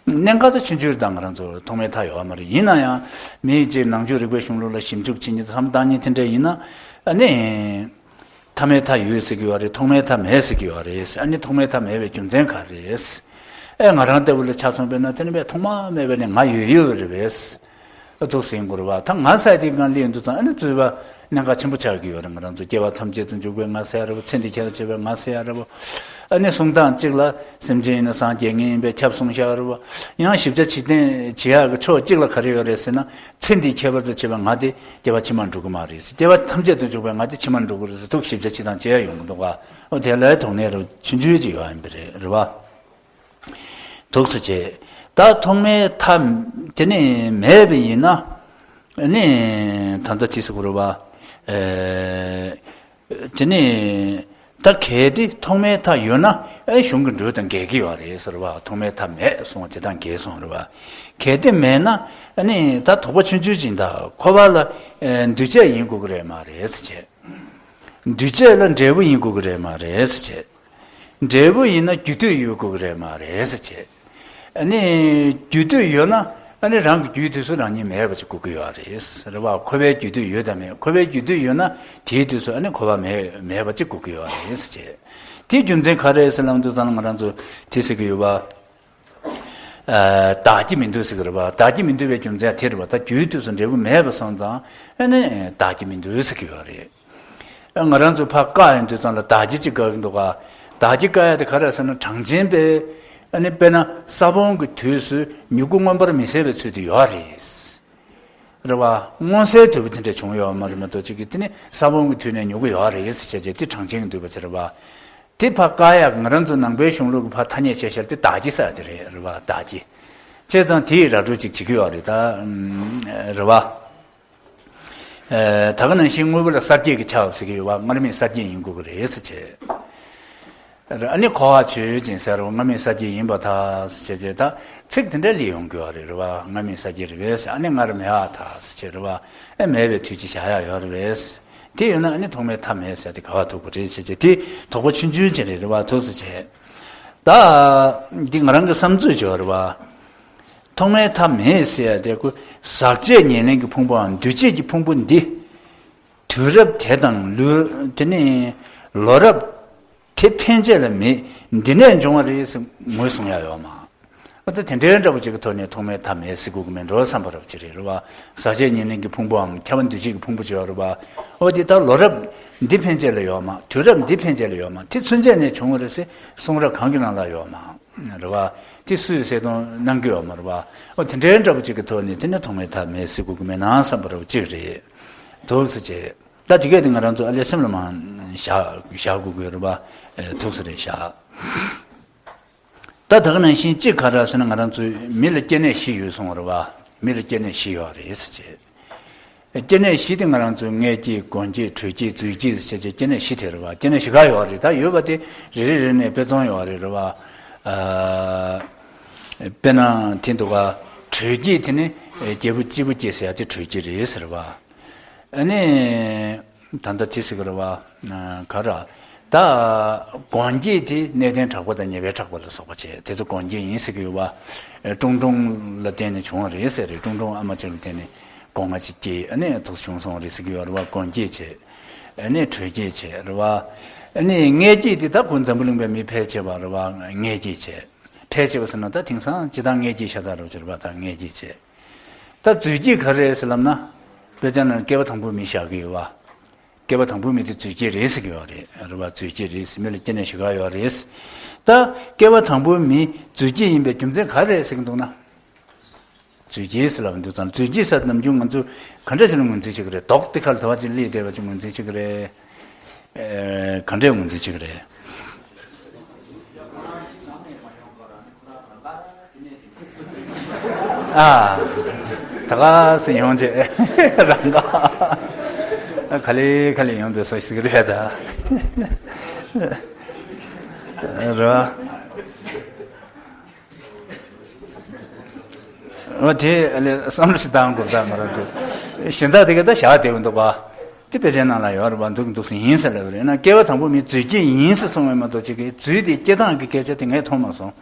གནད་འགག་ད་ཆུང་ཆུང་རེད། ད་ང་རང་ཚོ་ཐོག་མའི་མཐའ་ཡོད་མ་རེད། ཡིན་ན་ཡང་མི་ཡིས་ཅིག་ནང་ཆོས་རིག་པའི་གཞུང་ལུགས་ལ་ཞིབ་འཇུག་བྱེད་མཁན་བསམ་བཏང་མཁན་དེ་འདྲ་ཡིན་ན། ཨ་ནི། ཐ་མའི་མཐའ་ཡོད་ཟེར་གྱི་ཡོད་རེད། ཐོག་མའི་མཐའ་མེད་ཟེར་གྱི་ཡོད་རེད། ཨ་ནི་ཐོག་མའི་མཐའ་མེད་པའི་རྒྱུ་མཚན་ག་རེ་རེད། ཨེ་ང་རང་ལྟ་བུ་ལ་ཆ་མཚོན་པས་ན་དེ་ནི་བས་ཐོག་མ་མེད་པ་ནས་ང་ཡོད་ཡོད་རེད་པས། ཨ་ཚོགས་ཟིན་དགོས་རེད་བ། ད་ང་ཟེར་དེ་གང་ལས་འདུག་ཙང་ཨ་ནི་རྩོད་པ་གནད་འགག་ཆེན་པོ་ཆགས་ཀྱི་ཡོད་རེད། ང་རང་ཚོ་སྐྱེ་བ་ཐམས་ཅད་དུ་འཇུག་པའི་ང་ཟེར་ཡ་རེད་བ། ཚེ་འདི་ཁྱད་པར་ཆེ་བའི་ང་ཟེར་ཡ་རེད་བ། ཨ་ནི་གསུང་སྟངས་གཅིག་ལ་སེམས་ཅན་ཡིན་ན་སངས་རྒྱས་ངེས་ཡིན་པས་ཁྱབ་གསུང་བཞག་རེད་བ། ཡང་ཞིབ་ཆ་ཕྱིར་འཐེན་བྱེད་ཡག་གི་ཕྱོགས་གཅིག་ལ་ག་རེ་ཡོད་རེད་ཟེར་ན། ཚེ་འདིའི་ཁྱད་པར་དུ་བྱས་པའི་ང་དེ་སྐྱེ་བ་ཕྱི་མར་འགྲོ་གི་མ་རེད། སྐྱེ་བ་ཐམས་ཅད་དུ་འཇུག་པའི་ང་དེ་ཕྱི་མར་འགྲོ་གི་རེད་ཟེར་ཐུགས་ཞིབ་ཆ་ཅིག་དང་བྱེད་ཡ་ཡོང་གི་འདུག་ག་འོ་དེ་ལའི་ཐོག་ནས་རུ་ཆུང་ཆུང་ཅིག་ཡོད་ཡིན་པ་རེད། རེད་བ། འདུག་སེ་བྱས། ད་ཐོག་མའི་མཐའ་དེ་ནི་མེད་པ་ཡིན་ན། ནི་ད་ལྟ་ཅི་ཟེར་དགོས་རེད་བ། ཨེ། དེ་ནི་ད་གལ་ཏེ་ཐོག་མའི་མཐའ་ཡོད་ན་ཨེ་གཞུང་གི་འགྲོས་དང་འགལ་གྱི་ཡོད་རེད་ཟེར་བ། ཐོག་མའི་མཐའ་མེད་སོང་བ་དེ་དང་འགལ་སོང་རེད་བ། གལ་ཏེ་མེད་ན་ཨ་ནི་ད་དོགས་པ་ཆུང་ཆུང་ཅིག་ད་འཁོར་བ་ལ་ཨེ་འདུས་བྱས་ཡིན་དགོས་ཀྱི་རེད་མ་རེད་ཟེར་བྱས། འདུས་བྱས་ལ་འབྲས་བུ་ཡིན་དགོས་ཀྱི་རེད་མ་རེད་ཟེར་བྱས། འབྲས་བུ་ཡིན་ན་རྒྱུ་དུས་ཡོད་དགོས་ཀྱི་རེད་མ་རེད་ཟེར་བྱས། ཨ་ནི་རྒྱུ་དུས་ཡོད་ན་ཨ་ནི་རང་གི་རྒྱུའི་དུས་སུ་རང་ཉིད་མེད་པ་ཅིག་དགོས་ཀྱི་ཡོད་རེད། རེད་བ། འཁོར་བའི་རྒྱུ་དུས་ཡོད་དམ་མེད། འཁོར་བའི་རྒྱུ་དུས་ཡོད་ན་དེའི་དུས་སུ་ཨ་ནི་འཁོར་བ་མེད་མེད་པ་ཅིག་དགོས་ཀྱི་ཡོད་རེད་ཟེར་བྱས། དེའི་རྒྱུ་མཚན་ག་རེ་ཟེར་ལབ་དུས་ཙང་ང་རང་ཚོ་དེ་ཟེར་གྱི་ཡོད་པ། ཨ། བདག་གི་མི་འདོད་ཟེར་གྱི་རེད་བ། བདག་གི་མི་འདོད་པའི་རྒྱུ་མཚན་དེ་རེད་བ། ད་རྒྱུའི་དུས་སུ་འབྲས་བུ་མེད་པ་སོང་ཙང་ཨ་ནི་བདག་གི་མི་འདོད་ཟེར་གྱི་ཡོད་རེད། ང་རང་ཚོ་ཕར་བཀག་ཡོང་དུས་ཙམ་ལ་བདག་གི་ཅིག་དགོས་ཀྱི་འདུག་ག་བདག་གི་བཀག་ཡ་དེ་ག་རེ་ཟེར་ན། གྲངས་ཅན་པས་ཨ་ནི་དཔེར་ན་ས་བོན་གྱི་དུས་སུ་མྱུ་གུ་མངོན་པར་མི་གསལ་བའི་ཚུལ་དུ་ཡོད་རེད། རེད་བ། མངོན་གསལ་དོད་པོ་དེ་འདྲ་བྱུང་ཡོད་མ་རེད་མ་གཏོགས་ཅིག་གིས་དེ་ནི་ས་བོན་གྱི་དུས་ནས་མྱུ་གུ་ཡོད་རེད་ཟེར་བྱས་བྱས་དེ་གྲངས་ཅན་གྱི་འདུས་པ་ཟེར་བ། དེ་ཕར་བཀག་ཡག་ང་རང་ཚོ་ནང་པའི་གཞུང་ལུགས་ཀྱི་ཕར་ཐ་སྙད་བྱས་བཞག་དེ་བདག་གི་ཟེར་དེ་རེད། རེད་བ། བདག་གི། བྱས་ཙང་དེ་ཡི་ར་སྤྲོད་ཅིག་བྱེད་ཀྱི་ཡོད་རེད་ད། རེད་བ། ཨེ། ད་ག་ནང་བཞིན་དངོས་པོ་ལ་གསར་བསྐྱེད་ཀྱི་ཁྱབ་ཟེར་གྱི་ཡོད་པ། སྔར་མེད་གསར་བསྐྱེད་ཡིན་དགོས་ཀྱི་རེད་ཟེར་བྱས། ཨ་ནི་གོ་བ་ཆོས་ཅན་ཟེར་བ། སྔར་མེད་གསར་བསྐྱེད་ཡིན་པར་ཐལ་ཟེར་བྱས་བྱས། ད་ཚིག་དེ་འདྲ་ལས་ཡོང་གི་ཡོད་རེད། རེད་བ། སྔར་མེད་གསར་བསྐྱེད་རེད་པས་ཟེར། ཨ་ནི་སྔར་མེད་པར་ཐལ་ཟེར་བྱས། རེད་བ། ཨེ་མེད་པའི་དུས་ཅིག་བཞག་ཡག་ཡོད་རེད་པས། དེ་ཡོད་ན་ཨ་ནི་ཐོག་མའི་མཐའ་མེད་ཟེར་དེ་ག་བ་ཐུག་པ་རེད་ཟེར་བྱས། དེ་དོགས་པ་ཆུང་ཆུང་ཅིག་རེད། རེད་བ། ཐུགས་སུ་ཆེ། ད་འདི་ང་རང་གི་བསམ་ཚུལ་ཅིག་ཡོད་རེད་བ། ཐོག་མའི་མཐའ་མེད་ཟེར་ཡ་དེ་ཁོ་ཟག་བཅས་ཉེར་ལེན་གྱི་ཕུང་པོའམ་འདུས་བྱས་ཀྱི་ཕུང་པོ་འདི། དུས་རབས་དེ་དང་ལུས་དེ་ནི་ལོ་རབས་དེ་ཕན་ཆད་ལ་མེད། འདི་ནས་འབྱུང་བ་རེད་ཟེར་ངོས་བཟུང་ཡ་ཡོད་མ། ཨ་ད་དེ་འདྲའི་འདྲ་པོ་ཅིག་གི་ཐོག་ནས་ཐོག་མའི་མཐའ་མེད་ཟེར་དགོས་ཀྱི་མེད་འགྲོ་བསམ་པ་རབ་ཅིག་རེད། རེད་བ། ཟག་བཅས་ཉེར་ལེན་གྱི་ཕུང་པོའམ་ཁྱབ་པ་འདུས་བྱས་ཀྱི་ཕུང་པོ་ཅིག་ཡོད་རེད་བ། ཨོ་དེ་ད་ལོ་རབས་འདི་ཕན་ཆད་ལ་ཡོད་མ། དུས་རབས་འདི་ཕན་ཆད་ལ་ཡོད་མ། དེ་ཚུན་ཆད་ནས་བྱུང་བ་རེད་ཟེར་གསུང་རབ་གང་གི་ནང་ལ་ཡོད་མ། རེད་བ། དེ་སུས་གསལ་སྟོན་གནང་གི་ཡོད་མ་རེད་བ། ཨོ་དེ་འདྲའི་འདྲ་པོ་ཅིག་གི་ཐོག་ནས་དེ་ནི་ཐོག་མའི་མཐའ་མེད་ཟེར་དགོས་ཀྱི་མེད་ན་བསམ་པ་རབ་ཅིག་རེད། འདུག་སེ་བྱས། ད་དེ་གས་དེ་ང་རང་ཚོ་ཨ་ལས་སེམས་ལ་མ་བཞག་བཞག་དགོས་ཀྱི་རེད་བ། ཨེ་ཐུགས་སུ་རེ་བཞག་ད་དེ་ག་ནང་བཞིན་གཅིག་ག་རེ་ཟེར་ན། ང་རང་ཚོའི་མི་ལ་སྐྱེ་གནས་བཞི་ཡོད་གསུངས་པ་རེད་བ། མི་ལ་སྐྱེ་གནས་བཞི་ཡོད་རེད་ཟེར་བྱས། སྐྱེ་གནས་བཞི་དེ་ང་རང་ཚོའི་མངལ་སྐྱེས། སྒོ་འབྱེད། དྲོད་སྐྱེས། རྫུས་སྐྱེས་ཟེར་བྱས་བྱས་སྐྱེ་གནས་བཞི་དེ་རེད་བ། སྐྱེ་གནས་བཞི་ག་ཡོད་རེད། ད་ཡོད་པ་དེ་རེ་རེ་རེ་ནས་དཔེ་ཚོང་ཡོད་རེད། རེད་བ། ཨ། དཔེར་ན་དེ་འདུག་ག་དྲོད་སྐྱེས་དེ་ནི་རྒྱལ་པོ་སྐྱེས་བུ་སྐྱེས་ཟེར་ཡ་དེ་དྲོད་སྐྱེས་རེད་ཟེར་བ། ཨ་ནི། ད་ལྟ་དེ་ཟེར་གི་རེད་བ། ག་ར། ད་སྒོང་སྐྱེས་དེ་གནས་བརྟན་དྲག་པོ་དང་ཉེ་བའི་དྲག་པོ་ལ་སོགས་པ་བྱས། དེ་ཚོ་སྒོང་སྐྱེས་ཡིན་ཟེར་གི་ཡོད་བ། ཀྲུང་ཀྲུང་ལ་བརྟེན་ནས་བྱུང་བ་རེད་ཟེར་རེད། ཀྲུང་ཀྲུང་ཨ་མ་གཅིག་ལ་བརྟེན་ནས་སྒོ་ང་གཅིག་སྐྱེས། ཨ་ནི་དུག་བྱུང་སོང་རེད་ཟེར་གི་ཡོད་རེད་བ། སྒོང་སྐྱེས་བྱས། ཨ་ནི་དྲོད་སྐྱེས་བྱས་རེད་བ། ཨ་ནི་མངལ་སྐྱེས་དེ་ད་ཁོ་འཛམ་བུ་གླིང་པའི་མི་ཕལ་ཆེ་བ་རེད་བ། མངལ་སྐྱེས་བྱས། ཕལ་ཆེ་བ་ཟེར་ན་ད་དེང་སང་སྤྱིར་བཏང་མངལ་སྐྱེས་ཤ་སྟག་རེད་བ། དེ་རེད་བ། ད་མངལ་སྐྱེས་བྱས། ད་རྫུས་སྐྱེས་ག་རེ་རེད་ཟེར་ལབ་ན། དཔེ་ཆ་ནང་སྐྱེ་བ་དང་པོའི་མི་བཞག་གི་ཡོད་བ། སྐྱེ་བ་དང་པོའི་མི་དེ་རྫུས་སྐྱེས་རེད་ཟེར་གི་ཡོད་རེད། རེད་བ། རྫུས་སྐྱེས་རེད་ཟེར། མི་ལ་སྐྱེ་གནས་བཞི་ག་ཡོད་རེད། ད་སྐྱེ་བ་དང་པོའི་མི་རྫུས་སྐྱེས་ཡིན་པའི་རྒྱུ་མཚན་ག་རེ་རེད་ཟེར་གི་འདུག་ན། རྫུས་སྐྱེས་ཟེར་ལབ་འདུག་ཙང་། རྫུས་སྐྱེས་ཟེར་ནམ་རྒྱུན་ང་ཚོ་ག་འདྲ་ཞིག་ལ་ངོས་འཛིན་བྱེད་ཀྱི་རེད། རྡོག་དེ་ཁ་ལ་དེ་བ་ཅིག་སླེབས་བསྡད་པ་ཅིག་ངོས་འཛིན་བྱེད་ཀྱི་རེད། ཨེ། ག་འདྲས་ངོས་འཛིན་བྱེད་ཀྱི་རེད། ཨ། ད་ག་སེ་ཡོང་རྗེས་རང་ག་ག་ལེ་ག་ལེ་ཡོང་བསྡད་ས་ཞིག་རེད་ད། རེད་བ། འོ་དེ་ཨ་ལས་བསམ་བློ་ཞིག་བཏང་དགོས་ད། ང་རང་ཚོ་གཞན་དག་དེ་ག་ད་བཞག་བསྡད་ཀྱི་འདུག་ག། དེ་དཔེ་ཆའི་ནང་ལ་ཡོད་རེད་པ། འདུག་འདུག་སེ་ཡིན་ཟེར་ལབ་རེད་ན། སྐྱེ་བ་དང་པོ་མི་རྫུས་སྐྱེས་ཡིན་ཟེར་གསུངས་པའི་མ་གཏོགས་ཅིག་གི་རྫུས་དེ་སྐྱེ་སྟངས་ཀྱི་སྐད་ཆ་དེ་ངས་མཐོང་མ་སོང་།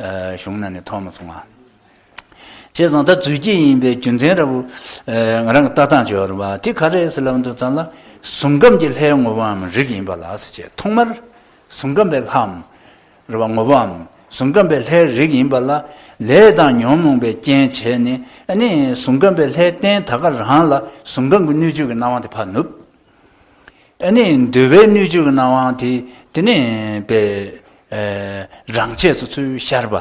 ཨ། གཞུང་ནང་ནས་མཐོང་མ་སོང་ང་། བྱས་ཙང་ད་རྫུས་སྐྱེས་ཡིན་པའི་རྒྱུ་མཚན་འདྲ་པོ། ཨ། ང་རང་གི་ལྟ་སྟངས་ཅིག་ཡོད་རེད་པ། དེ་ག་རེ་ཟེར་ལབ་འདུག་ཙང་ལ། གཟུགས་ཁམས་ཀྱི་ལྷའི་ངོ་བོའམ་རིགས་ཡིན་པ་ལ་ཟེར་བྱས། ཐོག་མར་གཟུགས་ཁམས་པའི་ལྷའམ། རེད་བ། ངོ་བོའམ་གཟུགས་ཁམས་པའི་ལྷའི་རིགས་ཡིན་པ་ལ། ལས་དང་ཉོན་མོངས་པའི་རྐྱེན་བྱས་ནས། ཨ་ནི་གཟུགས་ཁམས་པའི་ལྷའི་རྟེན་ད་ག་རང་ལ་གཟུགས་ཁམས་ཀྱི་སྣོད་བཅུད་ཀྱི་སྣང་བ་དེ་ཕར་ནུབ། ཨ་ནི་འདོད་པའི་སྣོད་བཅུད་ཀྱི་སྣང་བ་དེ་དེ་ནས་པའི། ཨ། རང་ཆས་སུ་ཚུར་ཤར་བ།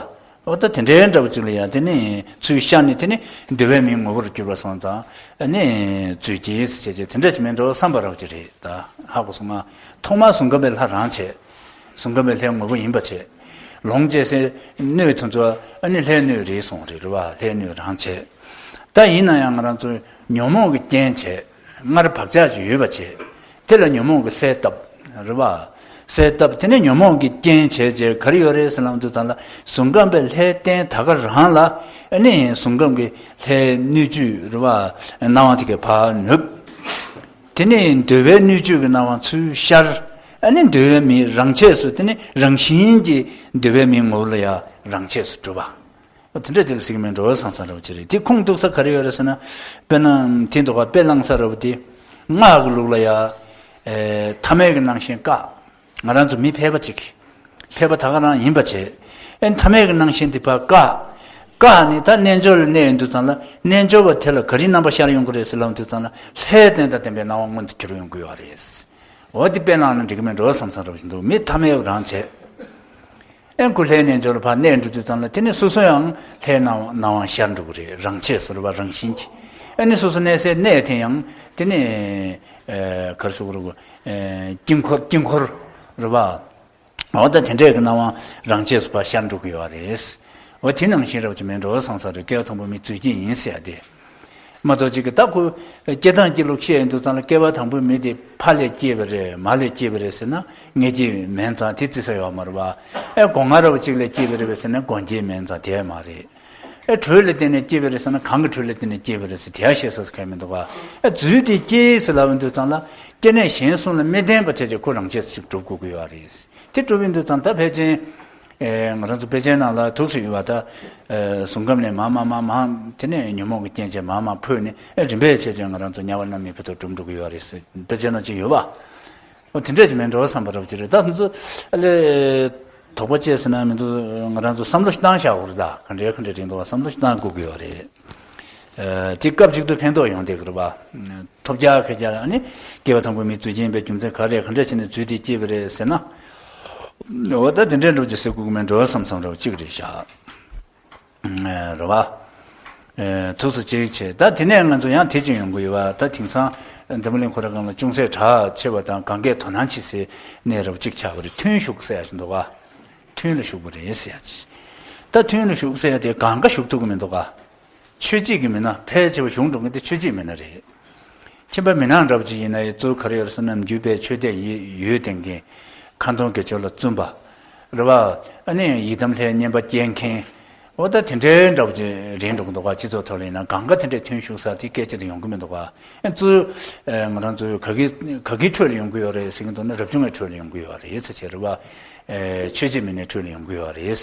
འོ་ད་དེ་འདྲའི་འདྲ་པོ་ཅིག་ལ་ཡང་དེ་ནས་ཚུར་ཤར་ནས་དེ་ནས་འདོད་པའི་མིའི་ངོ་བོར་གྱུར་པ་སོང་ཙང་། ཨ་ནི་རྫུས་སྐྱེས་ཟེར་བྱས་དེ་འདྲ་ཅིག་མིན་འགྲོ་བསམ་པ་འདྲ་པོ་ཅིག་རེད་ད། ཧ་གོ་སོང་ང་། ཐོག་མར་གཟུགས་ཁམས་པའི་ལྷ་རང་བྱས། གཟུགས་ཁམས་པའི་ལྷའི་ངོ་བོ་ཡིན་པ་བྱས། ལོངས་སྤྱོད་སའི་སྣོད་དེ་ཚོ་ཨ་ནི་ལྷའི་སྣོད་རེད་སོང་རེད། རེད་བ། ལྷའི་སྣོད་རང་བྱས། ད་ཡིན་ན་ཡང་ང་རང་ཚོ་ཉོན་མོངས་ཀྱི་རྐྱེན་བྱས། སྔར་བག་ཆགས་ཅིག་ཡོད་པ་བྱས། དེ་ལ་ཉོན་མོངས་ཀྱི་སེལ་བཏབ། རེད་བ། སེལ་བཏབ། དེ་ནས་ཉོན་མོངས་ཀྱི་རྐྱེན་བྱས་བྱས་ག་རེ་ཡོད་རེད་ཟེར་ལབ་དུས་ཙམ་ལ། གཟུགས་ཁམས་པའི་ལྷའི་རྟེན་ད་ག་རང་ལ། ཨ་ནི་གཟུགས་ཁམས་ཀྱི་ལྷའི་སྣོད་བཅུད་རེད་བ། སྣང་བ་དེ་གས་ཕར་ནུབ། དེ་ནས་འདོད་པའི་སྣོད་བཅུད་ཀྱི་སྣང་བ་ཚུར་ཤར། ཨ་ནི་འདོད་པའི་མི་རང་ཆས་སུ། དེ་ནི་རང་བཞིན་གྱིས་འདོད་པའི་མིའི་ངོ་བོ་ལ་ཡང་རང་ཆས་སུ་གྲུབ་པ། དེ་འདྲ་ཅིག་ལ་ཟེར་གྱི་མིན་འགྲོ་བསམ་བསམ་འདྲ་པོ་ཅིག་རེད། དེ་ཁུངས་གཏུགས་ས་ག་རེ་ཡོད་རེད་ཟེར་ན། དཔེར་ན་དེ་འདུག་ག། དཔེ་བླངས་ས་འདྲ་པོ་དེ། སྔགས་ཀྱི་ལུགས་ལ་ཡང་། ཨེ། ཐ་མལ་གྱི་སྣང་ཞེན་བཀག། ང་རང་ཚོ་མི་ཕལ་པ་ཅིག། ཕལ་པ་ད་ག་རང་ཡིན་པ་བྱས། ཨེ། ཐ་མལ་གྱི་སྣང་ཞེན་དེ་ཕར་བཀག། བཀག་ནས་ད་རྣལ་འབྱོར་ལ་གནས་ཡོང་དུས་ཙམ་ལ། རྣལ་འབྱོར་པ་དེ་ལ་ག་རེའི་རྣམ་པ་ཤར་ཡོང་གི་རེད་ཟེར་ལབ་དུས་ཙམ་ལ། ལྷའི་རྟེན་དང་ལྡན་པའི་སྣང་བ་མངོན་དུ་གྱུར་ཡོང་གི་ཡོད་རེད། འོ་དེ་དཔེ་བླངས་ན་འགྲིག་གི་མིན་འགྲོ་བསམ་བསམ་འདྲ་པོ་ཞིག་འདུག། མི་ཐ་མལ་པ་རང་བྱས། ཨེ། ཁོ་ལྷའི་རྣལ་འབྱོར་ལ་ཕར་གནས་འགྲོ་དུས་ཙམ་ལ། དེ་ནས་སོ་སོ་ཡང་ལྷའི་སྣང་བ་སྣང་བ་ཤར་འགྲོ་གི་རེད། རང་ཆས་སུ་རེད་བ། རང་བཞིན་གྱིས། ཨ་ནི་སོ་སོ་གནས་སའི་གནས་དེ་ཡང་དེ་ནས། ཨེ། ག་རེ་ཟེར་དགོས་རེད། ཨེ། དཀྱིལ་འཁོར། དཀྱིལ་འཁོར་རེད་བ། འོ་ད་དེ་འདྲའི་གི་སྣང་བ་རང་ཆས་སུ་ཕར་ཤར་འགྲོ་གི་ཡོད་རེད། འོ་དེ་ནང་བཞིན་འདྲ་པོ་ཅིག་མིན་འགྲོ་བསམ་བསམ་རེད། སྐྱེ་བ་དང་པོ་མི་རྫུས་སྐྱེས་ཡིན་ཟེར་ཡ་དེ། མ་གཏོགས་ཅིག་གི་ད་ཁོ་སྐྱེ་སྟངས་སྐྱེ་ལུགས་བཤད་ཡོང་དུས་ཙམ་ལ། སྐྱེ་བ་དང་པོའི་མི་དེ་ཕ་ལས་སྐྱེས་པ་རེད། མ་ལས་སྐྱེས་པ་རེད་ཟེར་ན་མངལ་སྐྱེས་མིན་ཙང་དེ་བརྩི་ས་ཡོད་མ་རེད་བ། ཨེ། སྒོ་ང་འདྲ་པོ་ཅིག་ལས་སྐྱེས་པ་རེད་པས་ཟེར་ན་སྒོང་སྐྱེས་མིན་ཙང་དེ་མ་རེད། ཨེ། དྲོད་ལ་བརྟེན་ནས་སྐྱེས་པ་རེད་ཟེར་ན་གང་གི་དྲོད་ལ་བརྟེན་ནས་སྐྱེས་པ་རེད་ཟེར་དེ་ཡང་བཤད་ས་སུ་གང་ཡང་མི་འདུག་ག། ཨེ། རྫུས་ཏེ་སྐྱེས་ཟེར་ལབ་ཡོང་དུས་ཙམ་ལ། སྐྱེ་གནས་གཞན་གསུམ་ལ་མི་ལྡན་པ་བྱས་བྱས་ཁོ་རང་ཆས་སུ་ཅིག་གྲུབ་དགོས་ཀྱི་ཡོད་རེད། དེ་གྲུབ་ཡོང་དུས་ཙམ་ད་ཕལ་ཆེར། ཨེ། ང་རང་ཚོ་དཔེ་ཆའི་ནང་ལ་ཐུགས་སུ་ཡོད་པ་ད། ཨེ། གཟུགས་ཁམས་ནས་མར་མར་མར་མར། དེ་ནས་ཉོན་མོངས་ཀྱི་རྐྱེན་བྱས་མར་མར་འཕོས་ནས། ཨེ། རིམ་པས་བྱས་བྱས་ང་རང་ཚོ་དམྱལ་བ་མནར་མེད་བར་དུ་འགྲིམ་འགྲོ་གི་ཡོད་རེད་ཟེར་དཔེ་ཆའི་ནང་ཅིག་ཡོད་པ། འོ་དེ་འདྲ་ཅིག་མིན་འགྲོ་བསམ་པ་འདྲ་པོ་ཅིག་རེད། ད་ང་ཚོ་ཨ་ལས་དོགས་པ་བཅད་ཟེར་ན་མི་འདུག། ང་རང་ཚོ་བསམ་བློ་ཞིག་བཏང་བཞག་དགོས་རེད། ད་ག་འདྲའི་ག་འདྲའི་རེད་འདུག་བསམ་བློ་ཞིག་བཏང་དགོས་ཀྱི་ཡོད་རེད། ཨ། དེ་སྐབས་གཅིག་ཏུ་ཕན་ཐོགས་ཡོང་བསྡད་ཀྱི་རེད་པ། ཐོབ་རྒྱག་ཁེར་རྒྱག་ཨ་ནི་སྐྱེ་བ་དང་པོའི་མི་རྫུས་སྐྱེས་ཡིན་པའི་རྒྱུ་མཚན་ག་རེ་རེད། ག་འདྲ་བྱས་ནས་རྫུས་ཏེ་སྐྱེས་པ་རེད་ཟེར་ན། འོ་ད་དེ་འདྲའི་འགྲོ་རྒྱུ་ཟེར་དགོས་ཀྱི་མིན་འགྲོ་བསམ་བསམ་འདྲ་པོ་ཅིག་རེད་ཤག། རེད་བ། ཨེ། ཐུགས་སུ་ཅིག་བྱས། ད་དེ་ནས་ང་ཚོ་ཡང་དེ་ཅིག་ཡོང་གི་ཡོད་བ། ད་དེང་སང་འཛམ་བུ་གླིང་ཁོ་ར་སྒང་ལ་ཅུང་ཟད་གྲགས་ཆེ་བ་དང་གང་གས་དོ་སྣང་བྱེད་སའི་གནས་རབ་ཅིག་ཆགས་པ་རེད། ཐུན་བཞུགས་ཟེར་ཡ་ཞིག་འདུག་ག། ཐུན་ལ་བཞུགས་པ་རེད་ཟེར་ཡ་ཅིག། ད་ཐུན་ལ་བཞུགས་ཟེར་ཡ་དེ་གང་ག་བཞུགས་ཐུབ་ཀྱི་མི་འདུག་ག། ཆོས་བྱེད་ཀྱི་མི་སྣ་ཕལ་ཆེ་བ་བཞུགས་འགྲོ་མཁན་དེ་ཆོས་བྱེད་མི་སྣ་རེད། ཁྱིམ་པ་མི་ནག་འདྲ་པོ་ཅིག་ཡིན་ན་ཡང་གཙོ་བོ་ག་རེ་ཡོད་རེད་ཟེར་ན། ནམ་རྒྱུན་པའི་ཆོས་དད་ཡིད་ཡོད་ལྡན་མཁན། ཁ་འདོན་དགེ་སྦྱོར་ལ་བརྩོན་པ། རེད་བ། ཨ་ནི་ཡི་དམ་ལྷའི་བསྙེན་པ་སྐྱེལ་མཁན། འོ་ད་དེ་འདྲའི་འདྲ་པོ་ཅིག་རེད་འགྲོ་གི་འདུག་ག་སྤྱི་ཚོགས་ཐོག་ལ་ཡིན་ན་གང་ག་དེ་འདྲའི་ཐོན་ཞུགས་ས་དེ་སྐད་ཆ་དེ་ཡོང་གི་མི་འདུག་ག་ཨ་ཙུ། ཨེ་ང་རང་ཚོའི་ག་གི་ག་གི་ཁྲོད་ལ་ཡོང་གི་ཡོད་རེད་ཟེར་གི་འདུག་ན་རབ་བྱུང་བའི་ཁྲོད་ལ་ཡོང་གི་ཡོད་རེད་ཟེར་བྱས་རེད་བ། ཨེ་ཆོས་བྱེད་མི་སྣའི་ཁྲོད་ལ་ཡོང་གི་ཡོད་རེད།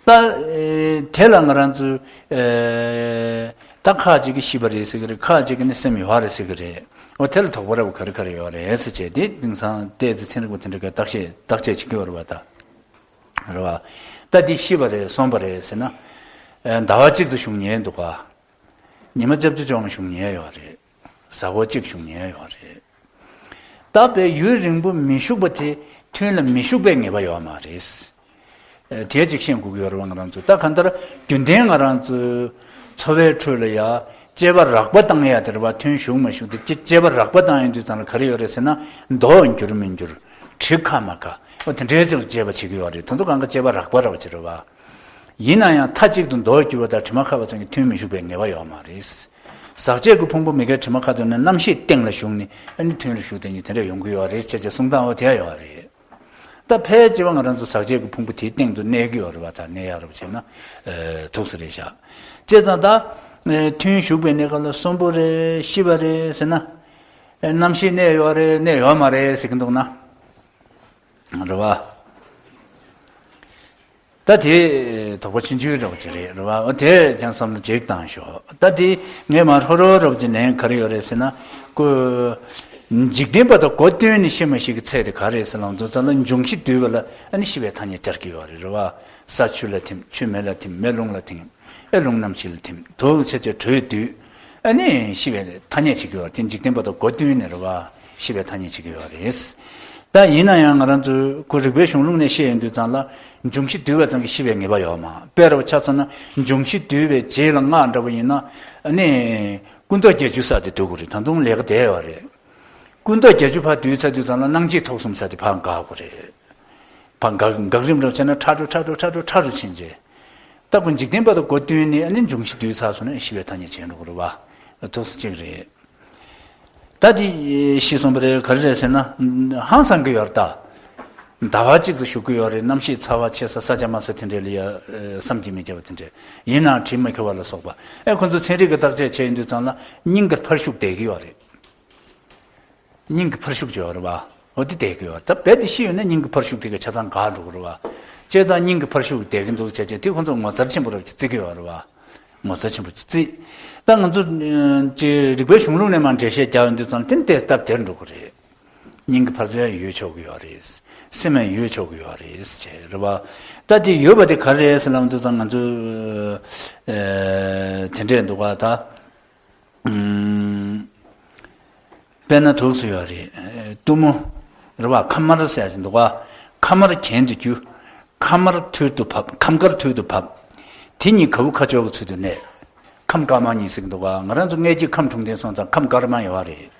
ད་ཨེ་དེ་ལ་ང་རང་ཚོས་ཨེ་ད་ཁ་ཅིག་གིས་ཤི་བ་རེད་ཟེར་གི་རེད། ཁ་ཅིག་གིས་ནི་སེམས་ཡོད་རེད་ཟེར་གི་རེད། འོ་དེ་ལ་དོགས་པ་ར་བ་ག་རེ་ག་རེ་ཡོད་རེད་ཟེར་བྱས་དེ་དེང་སང་ཏོག་ཙམ་ཚན་རིག་པ་དེ་འདྲ་གིས་བརྟག་དཔྱད་བརྟག་དཔྱད་བྱེད་ཀྱི་ཡོད་རེད་བ་ད། རེད་བ། ད་འདི་ཤི་བ་རེད་སོང་བ་རེད་ཟེར་ན། ཨེ་ཟླ་བ་གཅིག་ཙམ་བཞུགས་ཉེན་འདུག་ག་ཉི་མ་བཅོ་བརྒྱད་བཞུགས་ཉེན་ཡོད་རེད། གཟའ་འཁོར་གཅིག་བཞུགས་ཉེན་ཡོད་རེད། ད་དཔེ་ཡུན་རིང་པོ་མི་བཞུགས་པ་དེ་ཐུན་ལ་མི་ཞུགས་པའི་ངེས་པ་ཡོད་མ་རེད། ཨེ་དེ་གཅིག་ཤེས་དགོས་ཀྱི་ཡོད་རེད་བ་ང་རང་ཚོ། ད་གང་ལྟར་རྒྱུན་ལྡན་ང་རང་ཚོའི་འཚོ་བའི་ཁྲོད་ལ་ཡ་སྐྱེ་བ་རགས་པ་བཏང་ཡ་དེ་རེད་བ། ཐུན་ཞུགས་མ་ཞུགས་དེ་སྐྱེ་སྐྱེ་བ་རགས་པ་བཏང་ཡ་དུས་ཙམ་ལ་ག་རེ་ཡོད་རེད་ཟེར་ན། མདོག་འགྱུར་མི་འགྱུར། གྲི་ཁ་མ་ཁ། འོ་དེ་འདྲའི་ཅིག་ལ་དཔྱད་པ་བྱེད་ཀྱི་ཡོད་རེད། དེ་ཚོ་གང་ག་སྐྱེ་བ་རགས་པ་ར་བ་ཅིག་རེད་བ། ཡིན་ན་ཡང་མཐའ་གཅིག་ཏུ་མདོག་འགྱུར་བ་དང་དྲི་མ་ཁ་བ་ཙམ་གྱིས་ཐུན་མི་ཞུགས་པའི་ངེས་པ་ཡོད་མ་རེད། ཟག་བཅས་ཀྱི་ཕུང་པོ་མི་དགེ་དྲི་མ་ཁ་དོན་ནི་རྣམ་ཤེས་སྟེང་ལ་ཞུགས་ནས་ཨ་ནི་ཐུན་ལ་ཞུགས་དེ་ཉིད་དེ་འདྲ་ཡོང་གི་ཡོད་རེད་ཅེས་ཀྱི་གསུང་སྟངས་འོ་དེ་ཡ་ཡོད་རེད། ད་ཕལ་ཆེ་བ་ང་རང་ཚོ་ཟག་བཅས་ཀྱི་ཕུང་པོ་དེའི་སྟེང་དུ་གནས་ཀྱི་ཡོད་རེད་བ། ད་གནས་ཡག་རེད་བ་བྱས་ན་ཨེ་ཐུགས་སུ་རེད་ཤག་བྱས་ཙང་ད་ཨེ་ཐུན་ཞུགས་པའི་གནས་སྐབས་ལ་གསོན་པོ་རེད་ཤི་བ་རེད་ཟེར་ན། ཨེ་རྣམ་ཤེས་གནས་ཡོད་རེད་གནས་ཡོད་མ་རེད་ཟེར་གྱི་འདུག་ན། རེད་བ། ད་དེ་དོགས་པ་ཆུང་ཆུང་འདྲ་བོ་ཅིག་རེད་རེད་བ། འོ་དེ་ཀྱང་བསམ་བློ་ཅིག་བཏང་ཤོག་ད་དེ་ངས་མར་ཧོ་རོ་རོབ་ཅིག་ལན་ག་རེ་ཡོད་རེད་ཟེར་ན། ཀུ། འཇིག་རྟེན་པ་དང་གོ་བསྟུན་ནས་ཤི་མ་ཤི་གི་ཚད་དེ་ག་རེ་རེད་ཟེར་ལབ་དུས་ཙམ་ལ་འབྱུང་བཞི་འདུས་པ་ལ་ཨ་ནི་ཤི་བའི་ཐ་སྙད་སྦྱར་གྱི་ཡོད་རེད་རེད་བ། ས་ཆུ་ལ་ཐིམ། ཆུ་མེ་ལ་ཐིམ། མེ་རླུང་ལ་ཐིམ། ཨེ་རླུང་རྣམ་ཤེས་ལ་ཐིམ། དུག་ཆ་ཆ་དྲོད་འདུས། ཨ་ནི་ཤི་བའི་ཐ་སྙད་བྱེད་ཀྱི་ཡོད་རེད། དེ་འཇིག་རྟེན་པ་དང་གོ་བསྟུན་ནས་རེད་བ། ཤི་བའི་ཐ་སྙད་བྱེད་ཀྱི་ཡོད་རེད། ད་ཡིན་ན་ཡང་ང་རང་ཚོས་ཁོ་རིག་པའི་གཞུང་ལུགས་ནས་བཤད་ཡོང་དུས་ཙམ་ལ་འབྱུང་བཞི་འདུས་པ་ཙམ་གྱིས་ཤི་བའི་ངེས་པ་ཡོད་མ། དཔེར་བ་ཆ་མཚོན་ན་འབྱུང་བཞི་འདུས་པའི་རྗེས་ལ་སྔགས་འདྲ་བོ་ཡིན་ན་ཨ་ནི་སྐུ་མདོག་བརྒྱད་ཅུ་ས་དེ་འདུ་དགོས་རེད། ད་དུང་ལས་ཀ་བསྡད་ཡོད་རེད། སྐུ་མདོག་བརྒྱད་ཅུ་ཕར་བསྡུས་ཚར་དུས་ཙམ་ལ་སྣང་མཆེད་ཐོབ་གསུམ་ས་དེ་ཕར་འགག་དགོས་རེད། ཕར་འགག་འགག་རིམ་རབ་བྱས་ན་ཕྲ་རུ་ཕྲ་རུ་ཕྲ་རུ་ཕྲ་རུ་ཕྱིན་རྗེས། ད་ཁོ་འཇིག་རྟེན་པ་དང་གོ་བསྟུན་ནས་ཨ་ནི་འབྱུང་བཞི་འདུས་ཚར་སོང་ན་ཤི་བའི་ཐ་སྙད་བྱས་འགྲོ་གི་རེད་བ། ཐུགས་སུ་གཅིག་རེད། ད་དེ་ཤི་སོང་བ་རེད་ག་རེ་རེད་ཟེར་ན། ཧང་སང་གི་ཡོད་རེད་ད། ཟླ་བ་གཅིག་ཙམ་བཞུགས་ཀྱི་ཡོད་རེད། གནམ་གཤིས་ཚ་བ་ཆེ་ས་ས་ཆ་དམའ་ས་དེ་འདྲས་ལ་ཡ་བསམ་གྱིས་མི་ཁྱབ་པ་དེ་འདྲས་ཡིན་ནའང་དྲི་མ་ཁྱབ་པ་ལ་སོགས་པ། ཨེ་ཁོ་ཚོ་ཚན་རིག་གི་བརྟག་དཔྱད་བྱས་ཡོང་དུས་ཙམ་ལ་སྙིང་གི་འཕར་ཤུགས་བསྡད་ཀྱི་ཡོད་རེད། སྙིང་གི་འཕར་ཤུགས་ཅིག་ཡོད་རེད་བ། འོ་དེ་བསྡད་ཀྱི་ཡོད་རེད། ད་རྦད་དེ་ཤི་ཡོད་ན་སྙིང་གི་འཕར་ཤུགས་དེ་ག་ཆ་ཚང་འགག་འགྲོ་གི་རེད་བ། བྱས་ཙང་སྙིང་གི་འཕར་ཤུགས་བསྡད་ཀྱི་འདུག་བྱས་བྱས་དེ་ཁོ་ཚོ་ངོ་མཚར་ཆེན་པོ་རབ་ཅིག་བརྩི་གི་ཡོད་རེད་བ། ངོ་མཚར་ཆེན་པོ་ཅིག་བརྩི། ད་ང་ཚོ་ཅིག་རིག་པའི་གཞུང་ལུགས་ནས་མར་འགྲེལ་བཤད་རྒྱག་ཡོང་དུས་ཙམ་དེ་ནི་དེ་སྟབས་བདེར་འགྲོ་གི་རེད། སྙིང་གི་འཕར་རྩ་ཡང་ཡོད་ཆོག་གི་ཡོད་རེད། སེམས་ཡང་ཡོད་ཆོག་གི་ཡོད་རེད་ཅེས་རེད་བ། ད་དེ་ཡོད་པ་དེ་ག་རེ་རེད་ཟེར་ལབ་དུས་ཙམ་ང་ཚོ་ཨེ་དེ་འདྲས་འདུག་ག་ད། ཨུམ། དཔེར་ན་དུག་སེལ་ཡོད་རེད། ཨེ་གཏུམ་མོ། རེད་བ། ཁམས་དམར་ཟེར་ཡ་ཞིག་འདུག་ག་ཁམས་དམར་གྱེན་དུ་རྒྱུ། ཁམས་དམར་ཐུར་དུ་བབས། ཁམས་དཀར་ཐུར་དུ་བབས། དེ་གཉིས་ག་བུ་ཁ་སྦྱོར་གྱི་ཚུལ་དུ་གནས། ཁམས་དཀར་དམར་གཉིས་ཟེར་གྱི་འདུག་ག་ང་རང་ཚོ་མངལ་སྐྱེས་ཁམས་དྲུང་ལྡན་སོང་ཙང་ཁམས་དཀར་དམར་ཡོད་རེད།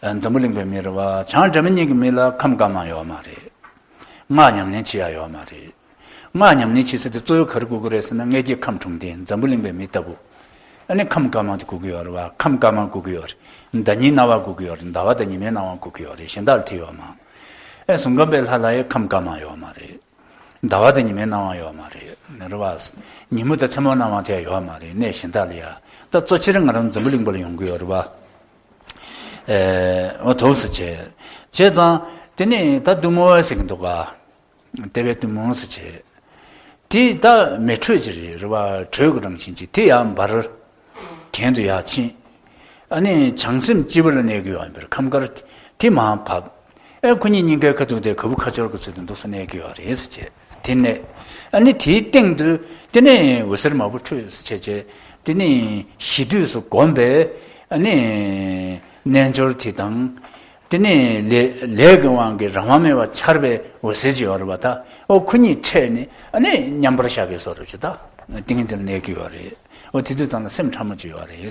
ཨ་འཛམ་བུ་གླིང་པའི་མི་རེད་བ། བྱང་སྒྲ་མི་སྙན་གྱི་མི་ལ་ཁམས་དཀར་དམར་ཡོད་མ་རེད། སྔགས་ཉམས་ལེན་བྱེད་ཡ་ཡོད་མ་རེད། སྔགས་ཉམས་ལེན་བྱེད་ས་དེ་གཙོ་བོ་ག་རེ་དགོས་ཀྱི་རེད་ཟེར་ན་མངལ་སྐྱེས་ཁམས་དྲུང་ལྡན་འཛམ་བུ་གླིང་པའི་མི་ལྟ་བུ། ཨ་ནི་ཁམས་དཀར་དམར་དེ་དགོས་ཀྱི་ཡོད་རེད་བ། ཁམས་དཀར་དམར་དགོས་ཀྱི་ཡོད་རེད། ཟླ་ཉིན་སྣང་བ་དགོས་ཀྱི་ཡོད་རེད། ཟླ་བ་དང་ཉི་མའི་སྣང་བ་དགོས་ཀྱི་ཡོད་རེད། གཞན་དག་ལ་དེ་ཡོད་མ་རེད། ཨེ་གཟུགས་ཁམས་པའི་ལྷ་ལ་ཡང་ཁམས་དཀར་དམར་ཡོད་མ་རེད། ཟླ་བ་དང་ཉི་མའི་སྣང་བ་ཡོད་མ་རེད། རེད་བ། ཉིན་མོ་དང་མཚན་མོ་སྣང་བ་དེ་ཡོད་མ་རེད། གནས་གཞན་དག་ལ་ཡ། ད་གཙོ་ཆེར་ང་རང་འཛམ་བུ་གླིང་པ་ལ་ཡོང་གི་ཡོད་རེད་བ། ཨེ་འོ་དུག་སེལ་བྱས། བྱས་ཙང་དེ་ནས་ད་གཏུམ་མོ་ཟེར་གྱི་འདུག་ག་ལྟེ་བའི་གཏུམ་མོ་ཟེར་བྱས། དེ་ད་མེ་དྲོད་ཅིག་རེད་རེད་བ། དྲོད་ཀྱི་རང་བཞིན་ཅིག་དེ་ཡང་འབར། གྱེན་དུ་ཡར་ཕྱིན། ཨ་ནི་བྱང་སེམས་སྤྱི་བོ་ལ་གནས་ཀྱི་ཡོད་པའི་ཁམས་དཀར་དེ་མར་བབས། ཨེ་ཁོ་གཉིས་སྙིང་གའི་ཁ་ཐུག་དེ་ག་བུ་ཁ་སྦྱོར་གྱི་ཚུལ་དུ་འདུག་སེ་གནས་ཀྱི་ཡོད་རེད་ཟེར་བྱས། དེ་ནས་ཨ་ནི་དེའི་སྟེང་དུ་དེ་ནས་འོད་ཟེར་མང་པོ་འཕྲོས་ཟེར་བྱས་བྱས། དེ་ནས་གཞི་དུས་སུ་བསྒོམས་པས་ཨ་ནི་རྣལ་འབྱོར་དེ་དང་། དེ་ནས་ལས་ལས་ཀྱི་དབང་གིས་རང་དབང་མེད་པར་འཆར་བའི་འོད་ཟེར་ཅིག་ཡོད་རེད་པ། ད་འོ་ཁོ་གཉིས་འཕྲད་ནས་ཨ་ནི་མཉམ་པར་བཞག་པའི་བཟོ་འདྲ་ཅིག་ད་ཏིང་ངེ་འཛིན་གནས་ཀྱི་ཡོད་རེད། འོ་དེ་དུས་ཙམ་ལ་སེམས་ཕྲ་མོ་ཅིག་ཡོད་རེད།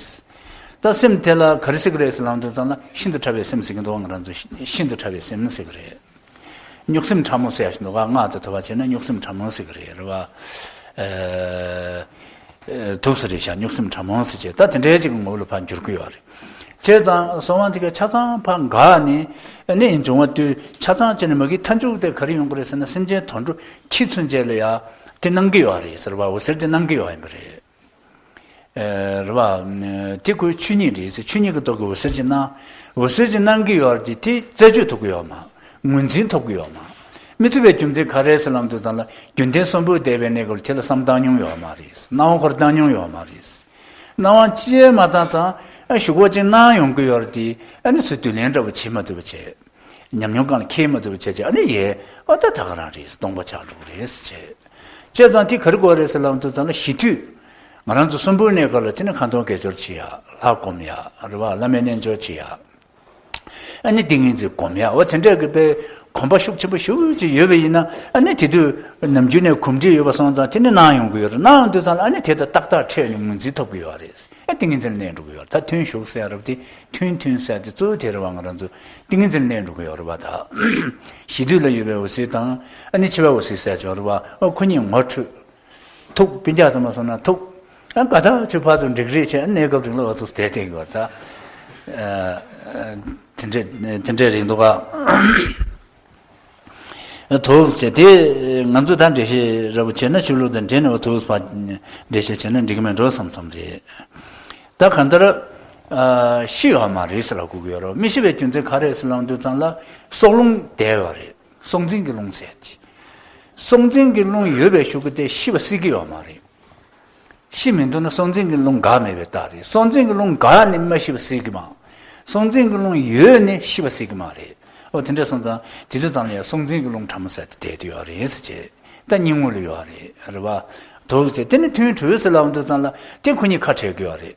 ད་སེམས་དེ་ལ་ག་རེ་ཟེར་གི་རེད་ཟེར་ལབ་དུས་ཙམ་ལ་ཤིན་ཏུ་ཕྲ་བའི་སེམས་ཟེར་གི་འདུག་ང་རང་ཚོ་ཤིན་ཏུ་ཕྲ་བའི་སེམས་ཟེར་གི་རེད། གཉུག་སེམས་ཕྲ་མོ་ཟེར་ཡ་ཞིག་འདུག་ག་སྔགས་དང་དུ་བ་བྱས་ན་གཉུག་སེམས་ཕྲ་མོ་ཟེར་གི་རེད་རེད་བ། ཨེ་ཨེ་དུག་སེལ་རེད་ཤག་གཉུག་སེམས་ཕྲ་མོ་ཟེར་བྱས་ད་དེ་འདྲའི་ཅིག་གི་ངོ་བོ་ལ་ཕར་འགྱུར་གི་ཡོད་རེད། བྱས་ཙང་གསང་བ་འདི་ག་ཆ་ཚང་ཕར་འགག་ནས་ནི་འབྱུང་བ་དུས་ཆ་ཚང་བྱས་ནས་མ་གི་མཐའ་མཇུག་དེ་ག་རེ་ཡོང་གི་རེད་ཟེར་ན་སེམས་ཅན་དོན་གྲུབ་ཁྱི་ཚུན་ཆད་ལ་ཡ་ དེ་གནང་གི་ཡོད་རེད་ཟེར་བ། འོད་ཟེར་དེ་གནང་གི་ཡོད་ཡིན་པ་རེད། ཨེ་རེད་བ། དེ་ཁོའི་ཆོས་ཉིད་རེད་ཟེར། ཆོས་ཉིད་ཀྱི་སྟོབས་ཀྱིས་འོད་ཟེར་ཅིག་གནང་། འོད་ཟེར་ཅིག་གནང་གི་ཡོད་རེད། དེ་རྩད་གཅོད་ཐུབ་ཀྱི་ཡོད་མ། ངོས་འཛིན་ཐུབ་ཀྱི་ཡོད་མ། མི་ཐུབ་པའི་རྒྱུ་མཚན་ག་རེ་ཟེར་ལབ་དུས་ཙམ་ལ། རྒྱུན་ལྡན་གསོན་པོར་བསྡད་པའི་གནས་སྐབས་ལ་དེ་ལ་བསམ་བཏང་མྱོང་ཡོད་མ་རེད། སྣང་བ་ཁོ་རང་བཏང་མྱོང་ཡོད་མ་རེད། སྣང་བ་ཅི་ཡང་མ་བཏང་ཙང་ཨ་ཞུ་སྒོ་ཅིག་གནང་ཡོང་གི་ཡོད་རེད་དེ། ཨ་ནི་ཚུར་བསྡུ་ལེན་འདྲ་བོ་བྱེད་མ་ཐུབ་པ་བྱས། ཉམས་མྱོང་སྒང་ལ་འཁྱེར་མ་ཐུབ་པ་བྱས་བྱས། ཨ་ནི་ཡེ་ཨོ་ད་ད་ག་རང་རེད། སྟོང་པ་ཆགས་འགྲོ་གི་རེད་ཟེར་བྱས། བྱས་ཙང་དེ་ག་རེ་དགོས་རེད་ཟེར་ལབ་དུས་ཙམ་ལ་གཞི་དུས་ང་རང་ཚོ་གསོན་པོའི་གནས་སྐབས་ལ་དེ་ནི་ཁ་འདོན་དགེ་སྦྱོར་བྱེད་ཡ། ལྷ་སྒོམ་ཡ་རེད་བ། བླ་མའི་རྣལ་འབྱོར་བྱེད་ཡ། ཨ་ནི་ཏིང་ངེ་འཛིན་སྒོམ་ཡ། འོ་དེ་འདྲ་གི་དཔེ་གོམས་པ་ཤུགས་ཆེན་པོ་ཞེ་པོ་ཅིག་ཡོད་པ་ཡིན་ན། ཨ་ནི་དེ་དུས་ནམ་རྒྱུན་ནས་གོམས་འདྲིས་ཡོད་པ་སོང་ཙང་དེ་ནི་གནང་ཡོང་གི་ཡོད་རེད། གནང་ཡོང་དུས་ཙམ་ལ་ཨ་ནི་དེ་དང་ཏག་ཏག་འཕྲད་ནས་ངོས་འཛིན་ཐུབ་ཀྱི་ཡོད་རེད། ཨ་ཏིང་ངེ་འཛིན་ལ་གནས་འགྲོ་གི་ཡོད་རེད། ད་ཐུན་ཞུགས་ཟེར་ཡ་རབ་དེ། ཐུན་ཐུན་ཟེར་ཡ་དེ་གཙོ་བོ་དེ་རེད་བ། ང་རང་ཚོ་ཏིང་ངེ་འཛིན་ལ་གནས་འགྲོ་གི་ཡོད་རེད་བ། ད་གཞི་དུས་ལ་ཡོད་པའི་འོད་ཟེར་དང་། ཨ་ནི་འཆི་བའི་འོད་ཟེར་ཟེར་ཡ་ཅིག་ཡོད་རེད་བ། ཨོ་ཁོ་གཉིས་ངོ་འཕྲོད། ཐུག་སྤུན་ཀྱག་ཙམ་མ་སོང་ན་ཐུག་ཨ་དགའ་ཐག་ཆོད། ཕར་ཚུར་འགྲིག་རེས་བྱས། ཨ་གནས་སྐབས་རིང་ལ་འོ་ཚོ་བསྡད་བསྡད་ཡོད་ད། ཨ་དེ་འདྲས་དེ་འདྲས་རེད་འདུག་ག་ཐུག་བྱས་དེ། ང་ཚོ་ད་འགྲེལ་བཤད་ར་བ་བྱས་ན། ཆོས་ལུགས་དང་འབྲེལ་ནས་འོ་ཐུག་ཕར་འགྲེལ་བཤད་བྱས་ན་འགྲིག་གི་མེད་འགྲོ་བསམ་བསམ་རེད། ད་གང་ལྟར་ཨ་ཤི་ཡོད་མ་རེད་ཟེར་ལབ་དགོས་ཀྱི་ཡོད་རེད། མི་ཤི་བའི་རྒྱུ་མཚན་ག་རེ་ཟེར་ལབ་དུས་ཙམ་ལ་སྲོག་རླུང་བསྡད་ཡོད་རེད། སྲོག་འཛིན་གྱི་རླུང་ཟེར་གྱི། སྲོག་འཛིན་གྱི་རླུང་ཡོད་པའི་གཞུག་གུ་དེ་ཤི་བ་སྲིད་ཀྱི་ཡོད་མ་རེད། ཤི་མི་འདུག་ན་སྲོག་འཛིན་གྱི་རླུང་འགག་མེད་པའི་རྟགས་རེད། སྲོག་འཛིན་གྱི་རླུང་འགག་ནས་མ་ཤི་བ་སྲིད་ཀྱི་མ། སྲོག་འཛིན་གྱི་རླུང་ཡོད་ནས་ཤི་བ་སྲིད་ཀྱི་མ་རེད། འོ་དེ་འདྲ་སོང་ཙང་དེ་དུས་ཙམ་ལ་ཡང་སྲོག་འཛིན་གྱི་རླུང་ཕྲ་མོ་ཟེར་དེ་བསྡད་དེ་ཡོད་རེད་ཟེར་བྱས། ད་སྙིང་དབུས་ལ་ཡོད་རེད། རེད་བ། འདུག་ཟེར། དེ་ནི་ཐུན་དྲུག་ཟེར་ལབ་དུས་ཙམ་ལ་དེ་ཁོ་གཉིས་ཁ་བྲལ་གྱི་ཡོད་རེད།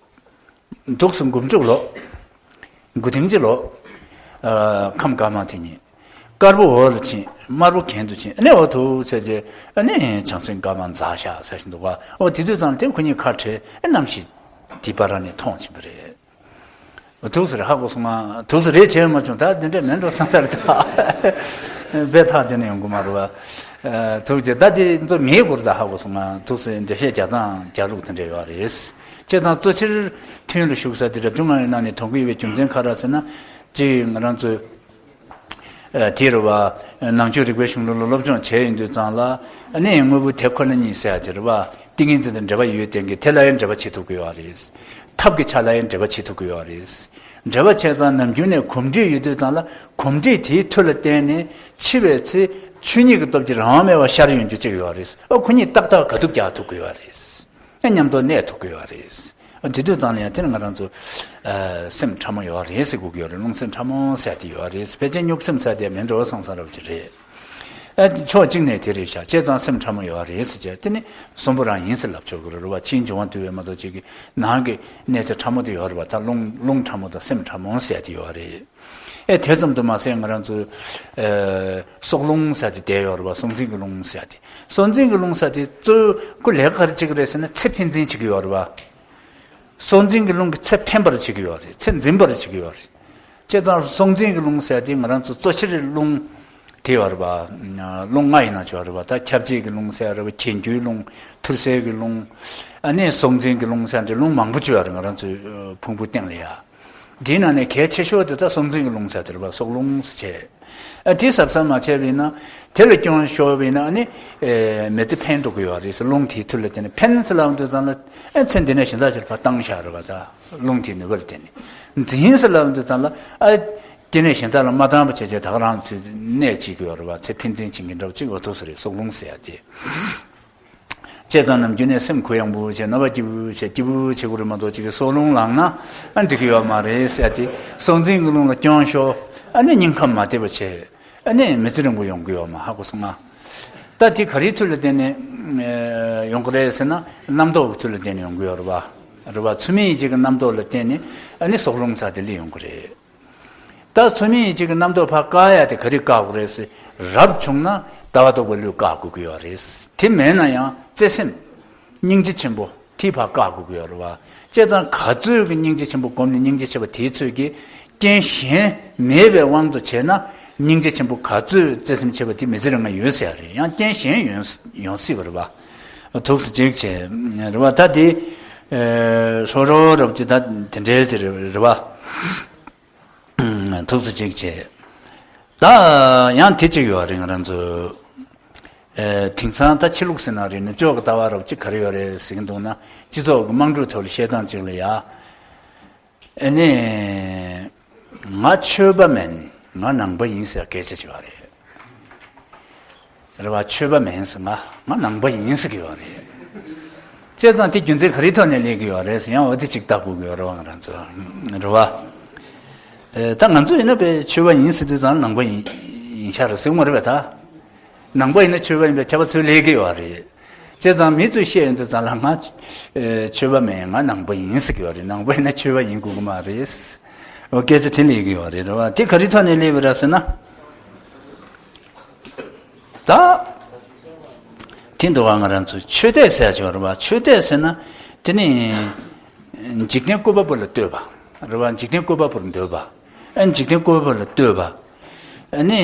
འདུག་སེ་མགོ་མཇུག་ལོག་མགོ་དེང་གཅིག་ལོག་ཨ་ཁམས་དཀར་དམར་དེ་གཉིས། དཀར་པོ་འོག་ལ་ཕྱིན། དམར་པོ་གྱེན་དུ་ཕྱིན། ཨ་ནི་འོ་ཐུག་ཟེར་བྱས། ཨ་ནི་བྱང་སེམས་དཀར་དམར་འཛག་བཞག་ཟེར་བཞིན་འདུག་ག་འོ་དེ་དུས་ཙམ་དེ་ཁོ་གཉིས་ཁ་བྲལ། ཨ་ནམ་ཞིག་དེ་ཕར་ནས་མཐོང་ཕྱིན་པ་རེད། འོ་ཐུག་ཟེར་ཧ་གོ་སོང་ང་། ཐུག་ཟེར་རེད་བྱས་མ་བྱུང་། ད་འདི་འདྲ་མིན་འགྲོ་བསམ་ཚར། ད་དཔེ་ཐག་བཅད་ནས་ཡོང་གི་མ་རེད་བ། ཐུག་ཅེས་ད་དེ་ཚོ་མེད་སྐོར་ད་ཧ་གོ་སོང་ང་། ཐུག་ཟེར་འགྲེལ་བཤད་རྒྱག་སྟངས་རྒྱག་ལུགས་དེ་འདྲ་ཡོད་རེད། བྱས་ཙང་གཙོ་ཆེར་ཐུན་ལ་ཞུགས་ས་དེ་རབ་བྱུང་ལྔ་ཡི་ནང་ནས་དོན་གྱི་ཡོད་པའི་རྒྱུ་མཚན་ག་རེ་ཟེར་ན། གཅིག་ང་རང་ཚོས་ཨ་དེ་རེད་བ། ནང་ཆོས་རིག་པའི་གཞུང་ལུགས་ལ་སློབ་སྦྱོང་བྱས་ཡོང་དུས་ཙམ་ལ། ཨ་ནི་དངོས་པོ་དེ་ཁོ་ན་ཉིད་ཟེར་ཡ་དེ་རེད་བ། ཏིང་ངེ་འཛིན་དང་འབྲེལ་བ་ཡོད་བསྡད་མཁན་དེ་ལ་ཡང་འབྲེལ་བ་བྱེད་ཐུབ་ཀྱི་ཡོད་རེད། ཐབས་ཀྱི་ཆ་ལ་ཡང་འབྲེལ་བ་བྱེད་ཐུབ་ཀྱི་ཡོད་རེད། འབྲེལ་བ་བྱས་ཙང་ནམ་རྒྱུན་ནས་གོམས་འདྲིས་ཡོད་དུས་ཙམ་ལ་གོམས་འདྲིས་དེའི་མཐུ་ལ་བརྟེན་ནས་འཆི་བའི་ཚེ་ཆོས་ཉིད་ཀྱི་སྟོབས་ཀྱིས་རང་དབང་མེད་པར་ཤར་ཡོང་རྒྱུ་གཅིག་ཡོད་རེད། ཨ་ཁོ་གཉིས་ཏག་ཏག་དགའ་སྡུག་རྒྱག་ཐུབ་ཀྱི་ཡོད་རེད། ཨ་མཉམ་དུ་གནས་ཐུབ་ཀྱི་ཡོད་རེད། ཨ་དེ་དུས་ཙམ་ལ་ཡང་དེ་ནི་ང་རང་ཚོ་ཨ་སེམས་ཕྲ་མོ་ཡོད་རེད་ཟེར་དགོས་ཀྱི་ཡོད་རེད། རླུང་སེམས་ཕྲ་མོ་ཟེར་དེ་ཡོད་རེད། ཕལ་ཆེར་གཉུག་སེམས་ཟེར་དེ་མིན་འགྲོ་བསམ་བསམ་འདྲ་བོ་ཅིག་རེད། ཨ་ཕྱོགས་གཅིག་ནས་དེ་རེད་ཤག་བྱས་ཙང་སེམས་ཕྲ་མོ་ཡོད་རེད་ཟེར་བྱས། དེ་ནི་གསོན་པོ་རང་ཡིན་ཟེར་ལབ་ཆོག་གི་རེད་བ། ཕྱིའི་འབྱུང་བ་འདུལ་བའི་མ་གཏོགས་ཅིག་གི་ནང་གི་གནས་ཚད་ཕྲ་མོ་དེ་ཡོད་རེད་བ། ད་རླུང་རླུང་ཕྲ་མོ་དང་སེམས་ཕྲ་མོ་ཟེར་དེ་ཡོད་རེད། ཨེ་དེ་ཙམ་དུ་མ་ཟད་ང་རང་ཚོའི་ཨེ་སྲོག་རླུང་ཟེར་དེ་བསྡད་ཡོད་རེད་བ། སྲོག་འཛིན་གྱི་རླུང་ཟེར་དེ། སྲོག་འཛིན་གྱི་རླུང་ཟེར་དེ་གཙོ་བོ་ཁོ་ལས་ཀ་ག་རེ་བྱེད་ཀྱི་རེད་ཟེར་ན། ཚེ་འཕེན་འཛིན་བྱེད་ཀྱི་ཡོད་རེད་བ། སྲོག་འཛིན་གྱི་རླུང་གིས་ཚེ་འཕེན་པར་བྱེད་ཀྱི་ཡོད་རེད། ཚེ་འཛིན་པར་བྱེད་ཀྱི་ཡོད་རེད། བྱས་ཙང་སྲོག་འཛིན་གྱི་རླུང་ཟེར་དེ་ང་རང་ཚོ་གཙོ་ཆེར་རླུང་དེ་ཡོད་རེད་པ། རླུང་ལྔ་ཡིན་ན་ཆོག་རེད་པ། ད་ཁྱབ་བྱེད་ཀྱི་རླུང་ཟེར་རེད་པ། གྱེན་རྒྱུའི་རླུང་། ཐུར་སེལ་གྱི་རླུང་། ཨ་ནི་སྲོག་འཛིན་གྱི་རླུང་ཟེར་དེ་རླུང་མང་པོ་ཅིག་ཡོད་རེད། ང་རང་ཚོའི་ཕུང་པོའི་སྟེང་ལ་ཡ། དེའི་ནང་ནས་གལ་ཆེ་ཤོས་དེ་ད་སྲོག་འཛིན་གྱི་རླུང་ཟེར་དེ་རེད་པ། སྲོག་རླུང་ཟེར་བྱས། ཨ་དེ་གཟབ་གཟབ་མ་བྱས་པ་ཡིན་ན། དེ་ལ་སྐྱོན་ཤོར་བ་ཡིན་ན་ཨ་ནི་ཨེ་མི་ཚེ་འཕེན་འགྲོ་གི་ཡོད་རེད་ཟེར། རླུང་དེའི་མཐུ་ལ་བརྟེན་ནས་འཕེན་ཟེར་ལབ་དུས་ཙམ་ལ། ཨ་ཚེ་འདི་ནས་གཞན་དག་ཅིག་ལ་ཕར་བཏང་བཞག་རེད་པ། ད་རླུང་དེའི་ནུས་པ་ལ་བརྟེན་ནས། འཛིན་ཟེར་ལབ་དུས་ཙམ་ལ། ཨ་དེ་ནས་གཞན་དག་ལ་མ་བཏང་བ་བྱས་བྱས་ད་ག་རང་ཚོས་གནས་བྱེད་ཀྱི་ཡོད་རེད་པ། ཚེ་འཕེན་འཛིན་བྱེད་མཁན་འདྲ་བོ་ཅིག་འོ་ཐུག་ས་རེད། སྲོག་རླུང་ཟེར་ཡ་དེ། བྱས་ཙང་ནམ་རྒྱུན་ནས་སེམས་གུ་ཡངས་པོ་བྱས། རྣ་བ་སྐྱིད་པོ་བྱས། སྐྱིད་པོ་བྱེད་དགོས་རེད་མ་གཏོགས་ཅིག་གི་སྲོག་རླུང་ལངས་ན་ཨ་འགྲིག་གི་ཡོད་མ་རེད་ཟེར་ཏེ། སྲོག་འཛིན་གྱི་རླུང་ལ་སྐྱོན་ཤོར། ཨ་ནི་སྙིང་ཁམས་མ་བདེ་བ་བྱས། ཨ་ནི་མི་ཚེ་རིང་པོ་ཡོང་གི་ཡོད་མ། ཧ་གོ་སོང་ང་། ད་དེ་ག་རེའི་མཐུ་ལ་བརྟེན་ནས་ཨེ་ཡོང་གི་རེད་ཟེར་ན། རྣམ་རྟོག་གི་མཐུ་ལ་བརྟེན་ནས་ཡོང་གི་ཡོད་རེད་པ། རེད་པ། ཚུལ་མིན་ཡིད་བྱེད་ཀྱི་རྣམ་རྟོག་ལ་བརྟེན་ནས་ཨ་ནི་སྲོག་རླུང་ཟེར་དེ་སླེབས་ཡོང་གི་རེད། ད་ཚུལ་མིན་ཡིད་བྱེད་ཀྱི་རྣམ་རྟོག་ཕར་བཀག་ཡ་དེ་ག་རེ་བཀག་དགོས་རེད་ཟེར། རབ་བྱུང་ན་ལྟ་བ་རྟོགས་པའི་བློས་བཀག་དགོས་ཀྱི་ཡོད་རེད། དེ་མེད་ན་ཡང་བརྩེ་སེམས། སྙིང་རྗེ་ཆེན་པོ་དེ་ཕར་བཀག་དགོས་ཀྱི་ཡོད་རེད་པ། བྱས་ཙང་ག་ཚོད་ཀྱི་སྙིང་རྗེ་ཆེན་པོ་བསྒོམས་ནས་སྙིང་རྗེ་ཆེ་བ་དེའི་ཚོད་ཀྱིས། རྐྱེན་གཞན་མེད་པའི་དབང་དུ་བྱས་ན་སྙིང་རྗེ་ཆེན་པོ་ག་ཚོད་བརྩེ་སེམས་ཆེ་བ་དེ་མི་ཚེ་རིང་ང་ཡོད་ཟེར་ཡ་རེད། ཡང་རྐྱེན་གཞན་ཡོང་ཡོང་སྲིད་པ་རེད་པ། ཐུགས་སུ་ཅིག་བྱས་རེད་པ། ད་དེ་ཨེ་ཧྲོ་རོ་རབ་ཅིག་ད་དེ་འདྲའི་ཅིག་རེད་པ། ཐུགས་སུ་ཅིག་བྱས། ད་ཡང་དེ་ཅིག་ཡོད་རེད། ང་རང་ཚོ་ ཨེ། དེང་སང་ད་ཕྱི་ལུགས་ཟེར་ན་རེད། ནུབ་ཕྱོགས་ཀྱི་ལྟ་བ་རབ་གཅིག་ག་རེ་ཡོད་རེད་ཟེར་གྱི་འདུག་ན། སྤྱི་ཚོགས་ཀྱི་དམངས་ཁྲོད་ཐོག་ལ་བཤད་སྟངས་གཅིག་ལ་ཡ། ཨ་ནི། ང་ཆོས་པ་མིན། ང་ནང་པ་ཡིན་ཟེར་སྐད་ཆ་བྱེད་པ་རེད། རེད་བ། ཆོས་པ་མིན་ཟེར། ང་ང་ནང་པ་ཡིན་ཟེར་གྱི་ཡོད་རེད། བྱས་ཙང་དེ་རྒྱུ་མཚན་ག་རེའི་ཐོག་ནས་སླེབས་ཀྱི་ཡོད་རེད་ཟེར། ཡང་འོ་དེ་གཅིག་ལྟ་དགོས་ཀྱི་ཡོད་རེད་བ། ང་རང་ཚོ་རེད་བ། ཨེ། ད་ང་ཚོ་ཡིན་ན་པའི་ཆོས་པ་ཡིན་ཟེར་དུས་ཙང་ནང་པ་ཡིན་ཡིན་ཤག་རེད་ཟེར་གྱི་མ་རེད་པས་ད། ནང་པ་ཡིན་ན་ཆོས་པ་ཡིན་པའི་ཁྱབ་པ་ཚུར་སླེབས་ཀྱི་ཡོད་རེད། བྱས་ཙང་མི་ཚོས་བཤད་ཡོང་དུས་ཙང་ལ་ང་ཨེ་ཆོས་པ་མིན། ང་ནང་པ་ཡིན་ཟེར་གྱི་ཡོད་རེད། ནང་པ་ཡིན་ན་ཆོས་པ་ཡིན་དགོས་ཀྱི་མ་རེད། འོ་སྐད་ཆ་དེ་སླེབས་ཀྱི་ཡོད་རེད། རེད་བ། དེ་ག་རེའི་ཐོག་ནས་སླེབས་པ་རེད་ཟེར་ན། ད། དེ་འདུག་བ། ང་རང་ཚོ་ཆོས་དད་ཟེར་ཡ་ཅིག་ཡོད་རེད་བ། ཆོས་དད་ཟེར་ན། དེ་ནི། འཇིག་རྟེན་བཀོད་པ་པོ་ལ་ལྟོས་པ། རེད་བ། འཇིག་རྟེན་བཀོད་པ་པོར་འདོད་པ། ཨ། འཇིག་རྟེན་བཀོད་པ་པོ་ལ་ལྟོས་པ། ཨ་ནི།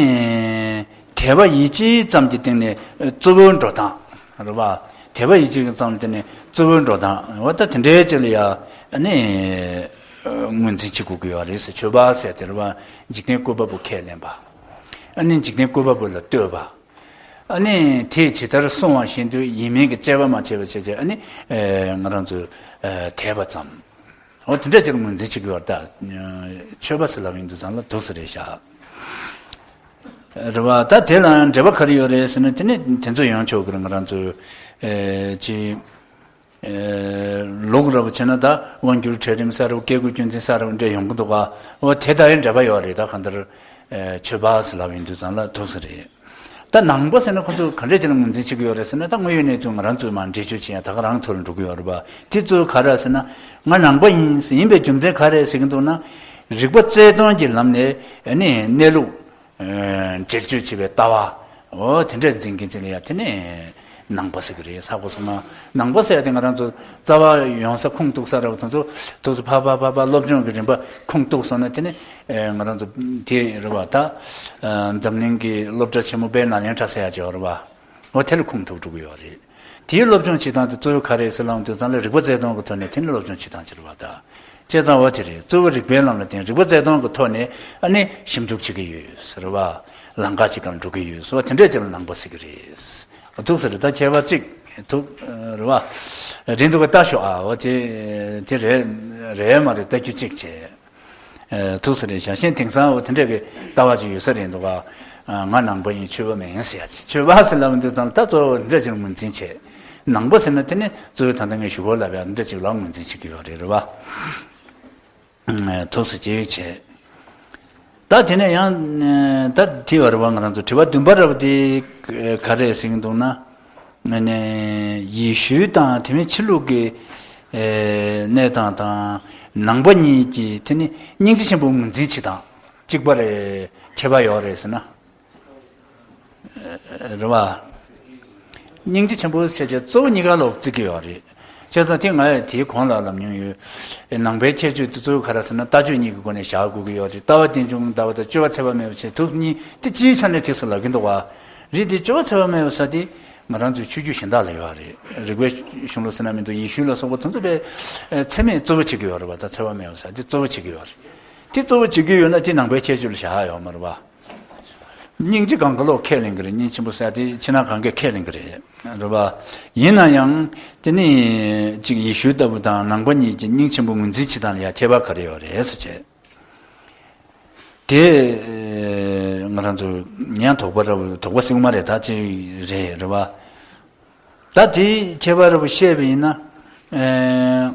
དད་པ་ཡིད་ཆེས་ཙམ་གྱི་སྟེང་ནས་གཙོ་བོའི་འགྲོ་སྟངས། རེད་བ། དད་པ་ཡིད་ཆེས་ཀྱི་ཙམ་སྟེང་ནས་གཙོ་བོའི་འགྲོ་སྟངས། འོ་ད་དེ་འདྲའི་ཅིག་ལ་ཡ། ཨ་ནི། ངོས་འཛིན་བྱེད་དགོས་ཀྱི་ཡོད་རེད་ཟེར། ཆོས་པ་ཟེར་དེ་རེད་བ། འཇིག་རྟེན་བཀོད་པ་པོ་ཁས་ལེན་པ། ཨ་ནི་འཇིག་རྟེན་བཀོད་པ་པོ་ལ་ལྟོས་པ། ཨ་ནི་དེས་ཇི་ལྟར་གསུངས་པ་བཞིན་དུ་ཡིན་མིན་གྱི་དཔྱད་པ་མ་བྱས་པ་བྱས་བྱས། ཨ་ནི་ཨེ་ང་རང་ཚོས་ཨེ་དད་པ་ཙམ། འོ་དེ་འདྲ་ཅིག་ངོས་འཛིན་བྱེད་ཀྱི་ཡོད་རེད། ད་ཆོས་པ་ཟེར་ལབ་ཡོང་དུས་ཙང་ལ་འདུག་སེ་རེད་ཤག། རེད་བ། ད་དེ་ལ་འབྲེལ་བ་ག་རེ་ཡོད་རེད་ཟེར་ན། དེ་ནི་དེ་ཚོ་ཡོང་ཆོག་གི་རེད། ང་རང་ཚོས་ཨེ་ཅི། ཨེ་ལུགས་རབ་བྱས་ན་ད་དབང་སྒྱུར་གྲལ་རིམ་ཟེར་རབ། སྐྱེ་དགུའི་རྒྱུད་འཛིན་ཟེར་རབ། འདྲ་ཡོང་གི་འདུག་ག། འོ་དེ་དག་ཡང་འབྲེལ་བ་ཡོད་རེད། ད་གང་ལྟར་ཨེ་ཆོས་པ་ཟེར་ལབ་ཡོང་དུས་ཙང་ལ་འདུག་སེ་རེད། ད་ནང་པ་ཟེར་ན་ཁོ་ཚོ་ག་འདྲ་ཅིག་ལ་ངོས་འཛིན་བྱེད་ཀྱི་ཡོད་རེད་ཟེར་ན། ད་དངོས་ཡོད་གནས་ཚུལ་ང་རང་ཚོས་མར་འགྲེལ་བརྗོད་བྱེད་ཡ་ད་ག་རང་ཐོག་ལ་འགྲོ་གི་ཡོད་རེད་པ། དེ་ཚོ་ག་རེ་ཟེར་ན། ང་ནང་པ་ཡིན་ཟེར། ཡིན་པའི་རྒྱུ་མཚན་ག་རེ་ཟེར་གྱི་འདུག་ན། རིག་པ་རྩལ་སྟོན་གྱི་ལམ་ནས་ཨ་ནི་གནས་ལུགས་ཨེ་འགྲེལ་བརྗོད་བྱེད་པའི་ལྟ་བ། འོ་དེ་འདྲ་འཛིན་མཁན་ཅིག་ལ་ཡ། དེ་ནི་ནང་པ་ཟེར་གི་རེད། ཧ་གོ་སོང་ང་། ནང་པ་ཟེར་ཡ་དེ་ང་རང་ཚོ་རྩ་བ་ཡོང་ས་ཁུངས་གཏུགས་ས་རེད་བ། དེ་ཚོ་དེ་ཚོ་ཕར་ཕར་ཕར་ཕར་སློབ་སྦྱོང་གི་རིམ་པ་ཁུངས་གཏུགས་སོང་ན། དེ་ནི་ཨེ་ང་རང་ཚོ་དེ་རེད་བ། ད་ཨ་འཛམ་གླིང་གི་སློབ་གྲྭ་ཆེན་མོ་དཔལ་ནཱ་ལེནྡྲ་ཟེར་ཡ་ཅིག་ཡོད་རེད་བ། འོ་དེ་ལ་ཁུངས་གཏུགས་འགྲོ་གི་ཡོད་རེད། དེའི་སློབ་སྦྱོང་བྱེད་སྟངས་དེ་གཙོ་བོ་ག་རེ་ཟེར་ལབ་དུས་ཙང་ལ། རིག་པ་རྩལ་སྟོན་གྱི་ཐོག་ནས་དེ་ནི་སློབ་སྦྱོང་བྱེད་སྟངས་ཅིག་རེད་བ། ད་བྱས་ཙང་འོ་དེ་རེད། གཙོ་བོ་རིག་པའི་ལམ་ལ་བརྟེན། རིག་པ་རྩལ་སྟོན་གྱི་ཐོག་ནས་ཨ་ནི་ཞིབ་འཇུག་བྱེད་ཀྱི་ཡོད་ཟེར་བ། ལམ་ཁ་ཅིག་གང་འགྲོ་གི་ཡོད་ཟེར་བ། དེ་འདྲས་ཅིག་ལ་ནང་པ་ཟེར་གྱི་རེད། འདུག་ཟེར། ད་ཁྱད་པར་ཅིག་འདུག་རེད་བ། རེད་འདུག་ག། ལྟ་ཤོག་ཨ། འོ་དེ་དེ་རེད་རེད་མ་རེད། ལྟ་རྒྱུ་གཅིག་བྱས། ཨེ་ཐུགས་སུ་རེ་བཞག་བཞིན། དེང་སང་འོ་དེ་འདྲ་གི་ལྟ་བ་ཅིག་ཡོད་ས་རེད་འདུག་ག། ཨ་ང་ནང་པ་ཡིན། ཆོས་པ་མིན་ཟེར་ཡ་ཅིག། ཆོས་པ་ཟེར་ལབ་དུས་ཙང་ད་གཙོ་བོ་འདྲ་ཅིག་ངོས་འཛིན་བྱེད། ནང་པ་ཟེར་ན་དེ་ནི་གཙོ་བོ་ད་ལྟ་ངས་ཞུ་སྒོ་ལབ་ཡ་འདྲ་ཅིག་ལ་ངོས་འཛིན་བྱེད་ཀྱི་ཡོད་རེད། རེད་བ། ཨ་ཐུགས་སུ་ཅིག་བྱེད། ད་དེ་ནས་ཡང་ད་དེ་བ་རེད་བ། ང་རང་ཚོ་དྲི་བ་བདུན་པ་རེད་བ། དེ་ག་རེ་ཟེར་གྱི་འདུག་ན། ཨ་ནི་ཡེ་ཤུ་དང་དེ་མིན་ཕྱི་ལུགས་ཀྱི་ཨེ་གནས་སྟངས་དང་ནང་པ་གཉིས་ཀྱི་དེ་ནི་སྙིང་རྗེ་ཆེན་པོ་ངོས་འཛིན་བྱེད་སྟངས་གཅིག་པ་རེད། ཁྱད་པར་ཡོད་རེད་ཟེར་ན། ཨེ་རེད་བ། སྙིང་རྗེ་ཆེན་པོ་ཟེར་བྱས་གཙོ་བོ་གཉིས་ཀ་ལོག་བརྩི་གི་ཡོད་རེད། བྱས་ཙང་དེ་ང་ཡང་དེའི་གོང་ལ་ལབ་མྱོང་ཡོད། ཨེ་ནང་པའི་ཁྱད་ཆོས་དེ་གཙོ་བོ་ག་རེ་ཟེར་ན། ལྟ་སྤྱོད་གཉིས་ཀྱི་སྒོ་ནས་བཞག་དགོས་ཀྱི་ཡོད་རེད། ལྟ་བ་རྟེན་འབྱུང་ལྟ་བ་དང་། སྤྱོད་པ་འཚེ་བ་མེད་པ་བྱས། དེ་གཉིས་དེ་སྤྱིའི་ཆ་ནས་དེ་ཚོ་ལབ་ཀྱི་འདུག་བ། རེད་དེ། སྤྱོད་པ་འཚེ་བ་མེད་པ་ཟེར་དེ་ང་རང་ཚོའི་ཆོས་བརྒྱུད་གཞན་དག་ལ་ཡོད་རེད། རིགས་པའི་གཞུང་ལུགས་ཟེར་ན་མི་འདུག། ཡེ་ཤུ་ལ་སོགས་པ་དེ་ཚོ་པའི་ཨེ་འཚེ་མེད་གཙོ་བོ་བྱེད་ཀྱི་ཡོད་རེད་བ། ད་འཚེ་བ་མེད་པ་ཟེར་དེ་གཙོ་བོ་བྱེད་ཀྱི་ཡོད་རེད། དེ་གཙོ་བོ་བྱེད་ཀྱི་ཡོད་ན་དེ་ནང་པའི་ཁྱད་ཆོས་ལ་བཞག་ཡ་ཡོད་མ་རེད་བ། སྙིང་རྗེ་གང་ག་ལོག་ཁས་ལེན་གྱི་རེད། སྙིང་རྗེ་ཆེན་པོ་ཟེར་དེ་ཕྱི་ནང་གང་གས་ཁས་ལེན་གྱི་རེད། རེད་བ། ཡིན་ན་ཡང་དེ་ནི་ཅིག་ཡེ་ཤུ་ལྟ་བུ་དང་ནང་པ་གཉིས་ཀྱི་སྙིང་ཆེན་པོ་ངོས་འཛིན་བྱེད་སྟངས་ལ་ཡ་ཁྱད་པར་ག་རེ་ཡོད་རེད་ཟེར་བྱས། དེ་ང་རང་ཚོ་ཡང་དོགས་པ་ར་བ། དོགས་པ་ཟེར་གྱི་མ་རེད། ད་ཅིག་རེད། རེད་བ། ད་དེ་ཁྱད་པར་ར་བ་བཤད་པ་ཡིན་ན། ཨེ་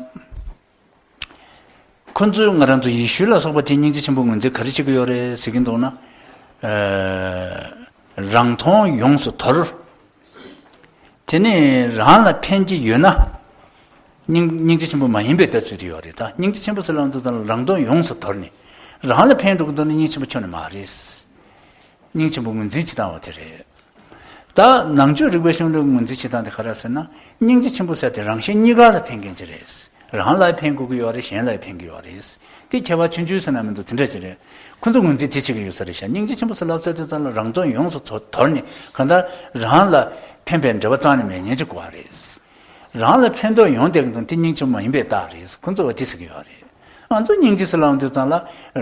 ཁོ་ཚོས་ང་རང་ཚོ་ཡེ་ཤུ་ལ་སོགས་པ་དེ་སྙིང་རྗེ་ཆེན་པོ་ངོས་འཛིན་ག་རེ་བྱེད་ཀྱི་ཡོད་རེད་ཟེར་གྱི་འདུག་ན། ཨེ་རང་མཐོང་ཡོངས་སུ་དོར། དེ་ནས་རང་ལ་ཕན་གྱི་ཡོད་ན། སྙིང་སྙིང་རྗེ་ཆེན་པོ་མ་ཡིན་པའི་ལྟ་ཚུལ་དེ་ཡོད་རེད། ད་སྙིང་རྗེ་ཆེན་པོ་ཟེར་ལབ་དུས་ཙམ་ལ་རང་དོན་ཡོངས་སུ་དོར་ནས་རང་ལ་ཕན་འགྲོ་གི་འདུག་ན་སྙིང་ཆེན་པོ་ཁྱོན་ནས་མ་རེད། སྙིང་ཆེན་པོ་ངོས་འཛིན་བྱེད་སྟངས་པ་དེ་རེད། ད་ནང་ཆོས་རིག་པའི་གཞུང་ལུགས་ངོས་འཛིན་བྱེད་སྟངས་དེ་ག་རེ་ཟེར་ན། སྙིང་རྗེ་ཆེན་པོ་ཟེར་དེ་རང་གཞན་གཉིས་ཀ་ལ་ཕན་མཁན་ཅིག་རེད། རང་ལ་ཕན་དགོས་ཀྱི་ཡོད་རེད། གཞན་ལ་ཕན་གྱི་ཡོད་རེད། དེ་ཁྱད་པར་ཆུང་ཆུང་ཟེར་ན་མི་འདུག། དེ་འདྲ་ཅིག་རེད། ཁོ་ཚོ་ངོས་འཛིན་དེ་བྱེད་ཀྱི་ཡོད་ས་རེད་ཤག། སྙིང་རྗེ་ཆེན་པོ་ཟེར་ལབ་ཚར་དུས་ཙམ་ལ་རང་དོན་ཡོངས་སུ་དོར་ནས། གང་ལྟར་རང་ལ་ཕན་པའི་འབྲེལ་བ་རྩ་ནས་མེད་མཁན་ཅིག་དགོས་པ་རེད། རང་ལ་ཕན་ཐོགས་ཡོང་བསྡད་ཀྱི་འདུག། དེ་སྙིང་རྗེ་མ་ཡིན་པའི་རྟགས་རེད། ཁོ་ཚོ་བ་དེ་ཟེར་གྱི་ཡོད་རེད། ང་ཚོ་སྙིང་རྗེ་ཟེར་ལབ་དུས་ཙམ་ལ་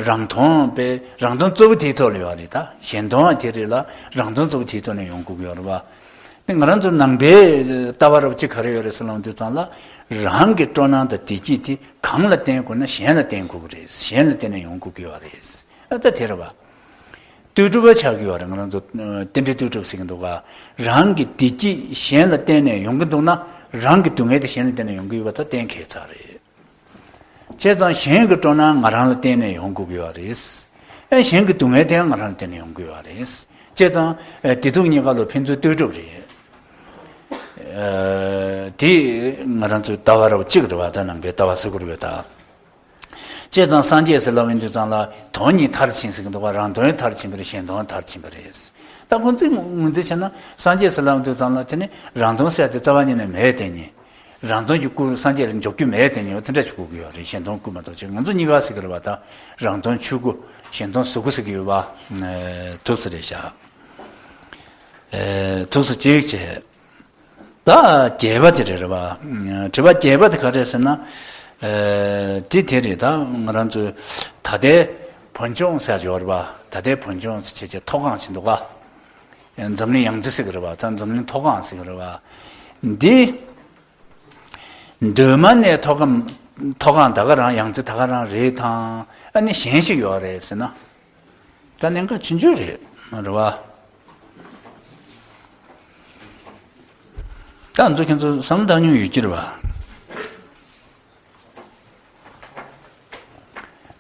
རང་མཐོང་པའི་རང་དོན་གཙོ་བོ་དེའི་ཐོག་ལ་ཡོད་རེད། ད་གཞན་དོན་བ་དེ་རེད་ལ། རང་དོན་གཙོ་བོ་དེའི་ཐོག་ནས་ཡོང་དགོས་ཀྱི་ཡོད་རེད་བ། ང་རང་ཚོ་ནང་པའི་ལྟ་བ་རབ་གཅིག་ག་རེ་ཡོད་རེད་ཟེར་ལབ་དུས་ཙང་ལ། རང་གི་སྤྲོ་སྣང་དང་བདེ་སྐྱིད་དེ་གང་ལ་བརྟེན་དགོས་ན་གཞན་ལ་བརྟེན་དགོས་ཀྱི་རེད། གཞན་ལ་བརྟེན་ནས་ཡོང་དགོས་ཀྱི་ཡོད་རེད། ཨ་ད་དེ་རེད་བ། ལྟོས་གྲུབ་པ་ཆགས་ཀྱི་ཡོད་རེད། ང་རང་ཚོ་རྟེན་འབྲེལ་ལྟོས་གྲུབ་ཟེར་གྱི་འདུག་ག་རང་གི་བདེ་སྐྱིད་གཞན་ལ་བརྟེན་ནས་ཡོང་གི་འདུག་ན། རང་གི་སྡུག་བསྔལ་དེ་གཞན་ལ་བརྟེན་ནས་ཡོང་གི་ཡོད་པ་ད་གཏན་འཁེལ་ཚར་རེད། བྱས་ཙང་གཞན་གྱི་སྤྲོ་སྣང་ང་རང་ལ་བརྟེན་ནས་ཡོང་དགོས་ཀྱི་ཡོད་རེད། ཨེ་གཞན་གྱི་སྡུག་བསྔལ་དེ་ཡང་ང་རང་ལ་བརྟེན་ནས་ཡོང་གི་ཡོད་རེད། བྱས་ཙང་ཨེ་བདེ་སྡུག་གཉིས་ཀ་ལ་ཕན་ཚུན་ལྟོས་གྲུབ་རེད། ཨེ་དེ་ང་རང་ཚོའི་ལྟ་བ་རབ་གཅིག་རེད་བ། ད་ནང་པའི་ལྟ་བ་ཟེར་དགོས་རེད་བ་ད། བྱས་ཙང་སངས་རྒྱས་ཟེར་ལབ་ཡོང་དུས་ཙང་ལ་དོན་གཉིས་མཐར་ཕྱིན་ཟེར་གྱི་འདུག་ག་རང་དོན་མཐར་ཕྱིན་པ་རེད། གཞན་དོན་མཐར་ཕྱིན་པ་རེད། ད་ཁོང་ཚོས་ངོས་འཛིན་བྱས་ན་སངས་རྒྱས་ཟེར་ལབ་ཡོང་དུས་ཙང་ལ་དེ་ནི་རང་དོན་ཟེར་ཡ་དེ་རྩ་བ་ཉིད་ནས་མེད་དེ་ནི། རང་དོན་གྱི་སྐུ་སངས་རྒྱས་ལ་འཇོག་རྒྱུ་མེད་དེ་ནི་དེ་འདྲ་ཞིག་དགོས་ཀྱི་ཡོད་རེད། གཞན་དོན་སྐུ་མ་གཏོགས་ཅིག་ང་ཚོ་གཉིས་ཀ་ཟེར་གྱི་རེད་བ་ད། རང་དོན་ཆོས་སྐུ་གཞན་དོན་གཟུགས་སྐུ་ཟེར་གྱི་ཡོད་པ། ཐུགས་སུ་རེད་བཞག་ཐུགས་སུ་གཅིག་བྱས། ད་བརྒྱད་པ་དེ་རེད་བ། དྲི་བ་བརྒྱད་པ་དེ་ག་རེད་ཟེར་ན། དེ་དེ་རེད། ད་ང་རང་ཚོས་ད་ལྟའི་བོད་ལྗོངས་ཟེར་ཡ་ཡོད་རེད་བ། ད་ལྟའི་བོད་ལྗོངས་ཟེར་བྱས་བྱས་མཐོ་སྒང་ཞིག་འདུག་ག་འཛམ་གླིང་ཡང་རྩེ་ཟེར་གྱི་རེད་བ། ད་འཛམ་གླིང་མཐོ་སྒང་ཟེར་གྱི་རེད་བ། འདི་གདོད་མ་ནས་མཐོ་སྒང་མཐོ་སྒང་ད་ག་རང་ཡང་རྩེ་ད་ག་རང་རེད་དང་། ཨ་ནི་གཞན་ཞིག་ཡོད་རེད་ཟེར་ན། ད་གནད་འགག་ཆུང་ཆུང་རེད་མ་རེད་བ། ད་ང་ཚོ་ཁྱེད་ཚོ་བསམ་བློ་བཏང་མྱོང་ཡོད་ཀྱི་རེད་བ།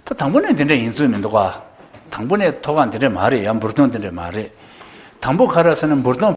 ད་དང་པོ་ནས་འདི་འདྲ་ཡིན་ཚོད་མི་འདུག་ག་དང་པོ་ནས་མཐོ་སྒང་འདི་འདྲ་མ་རེད་ཡ། འབུར་ཐོན་འདི་འདྲ་མ་རེད། དང་པོ་ག་རེ་ཟེར་ན་འབུར་ཐོན།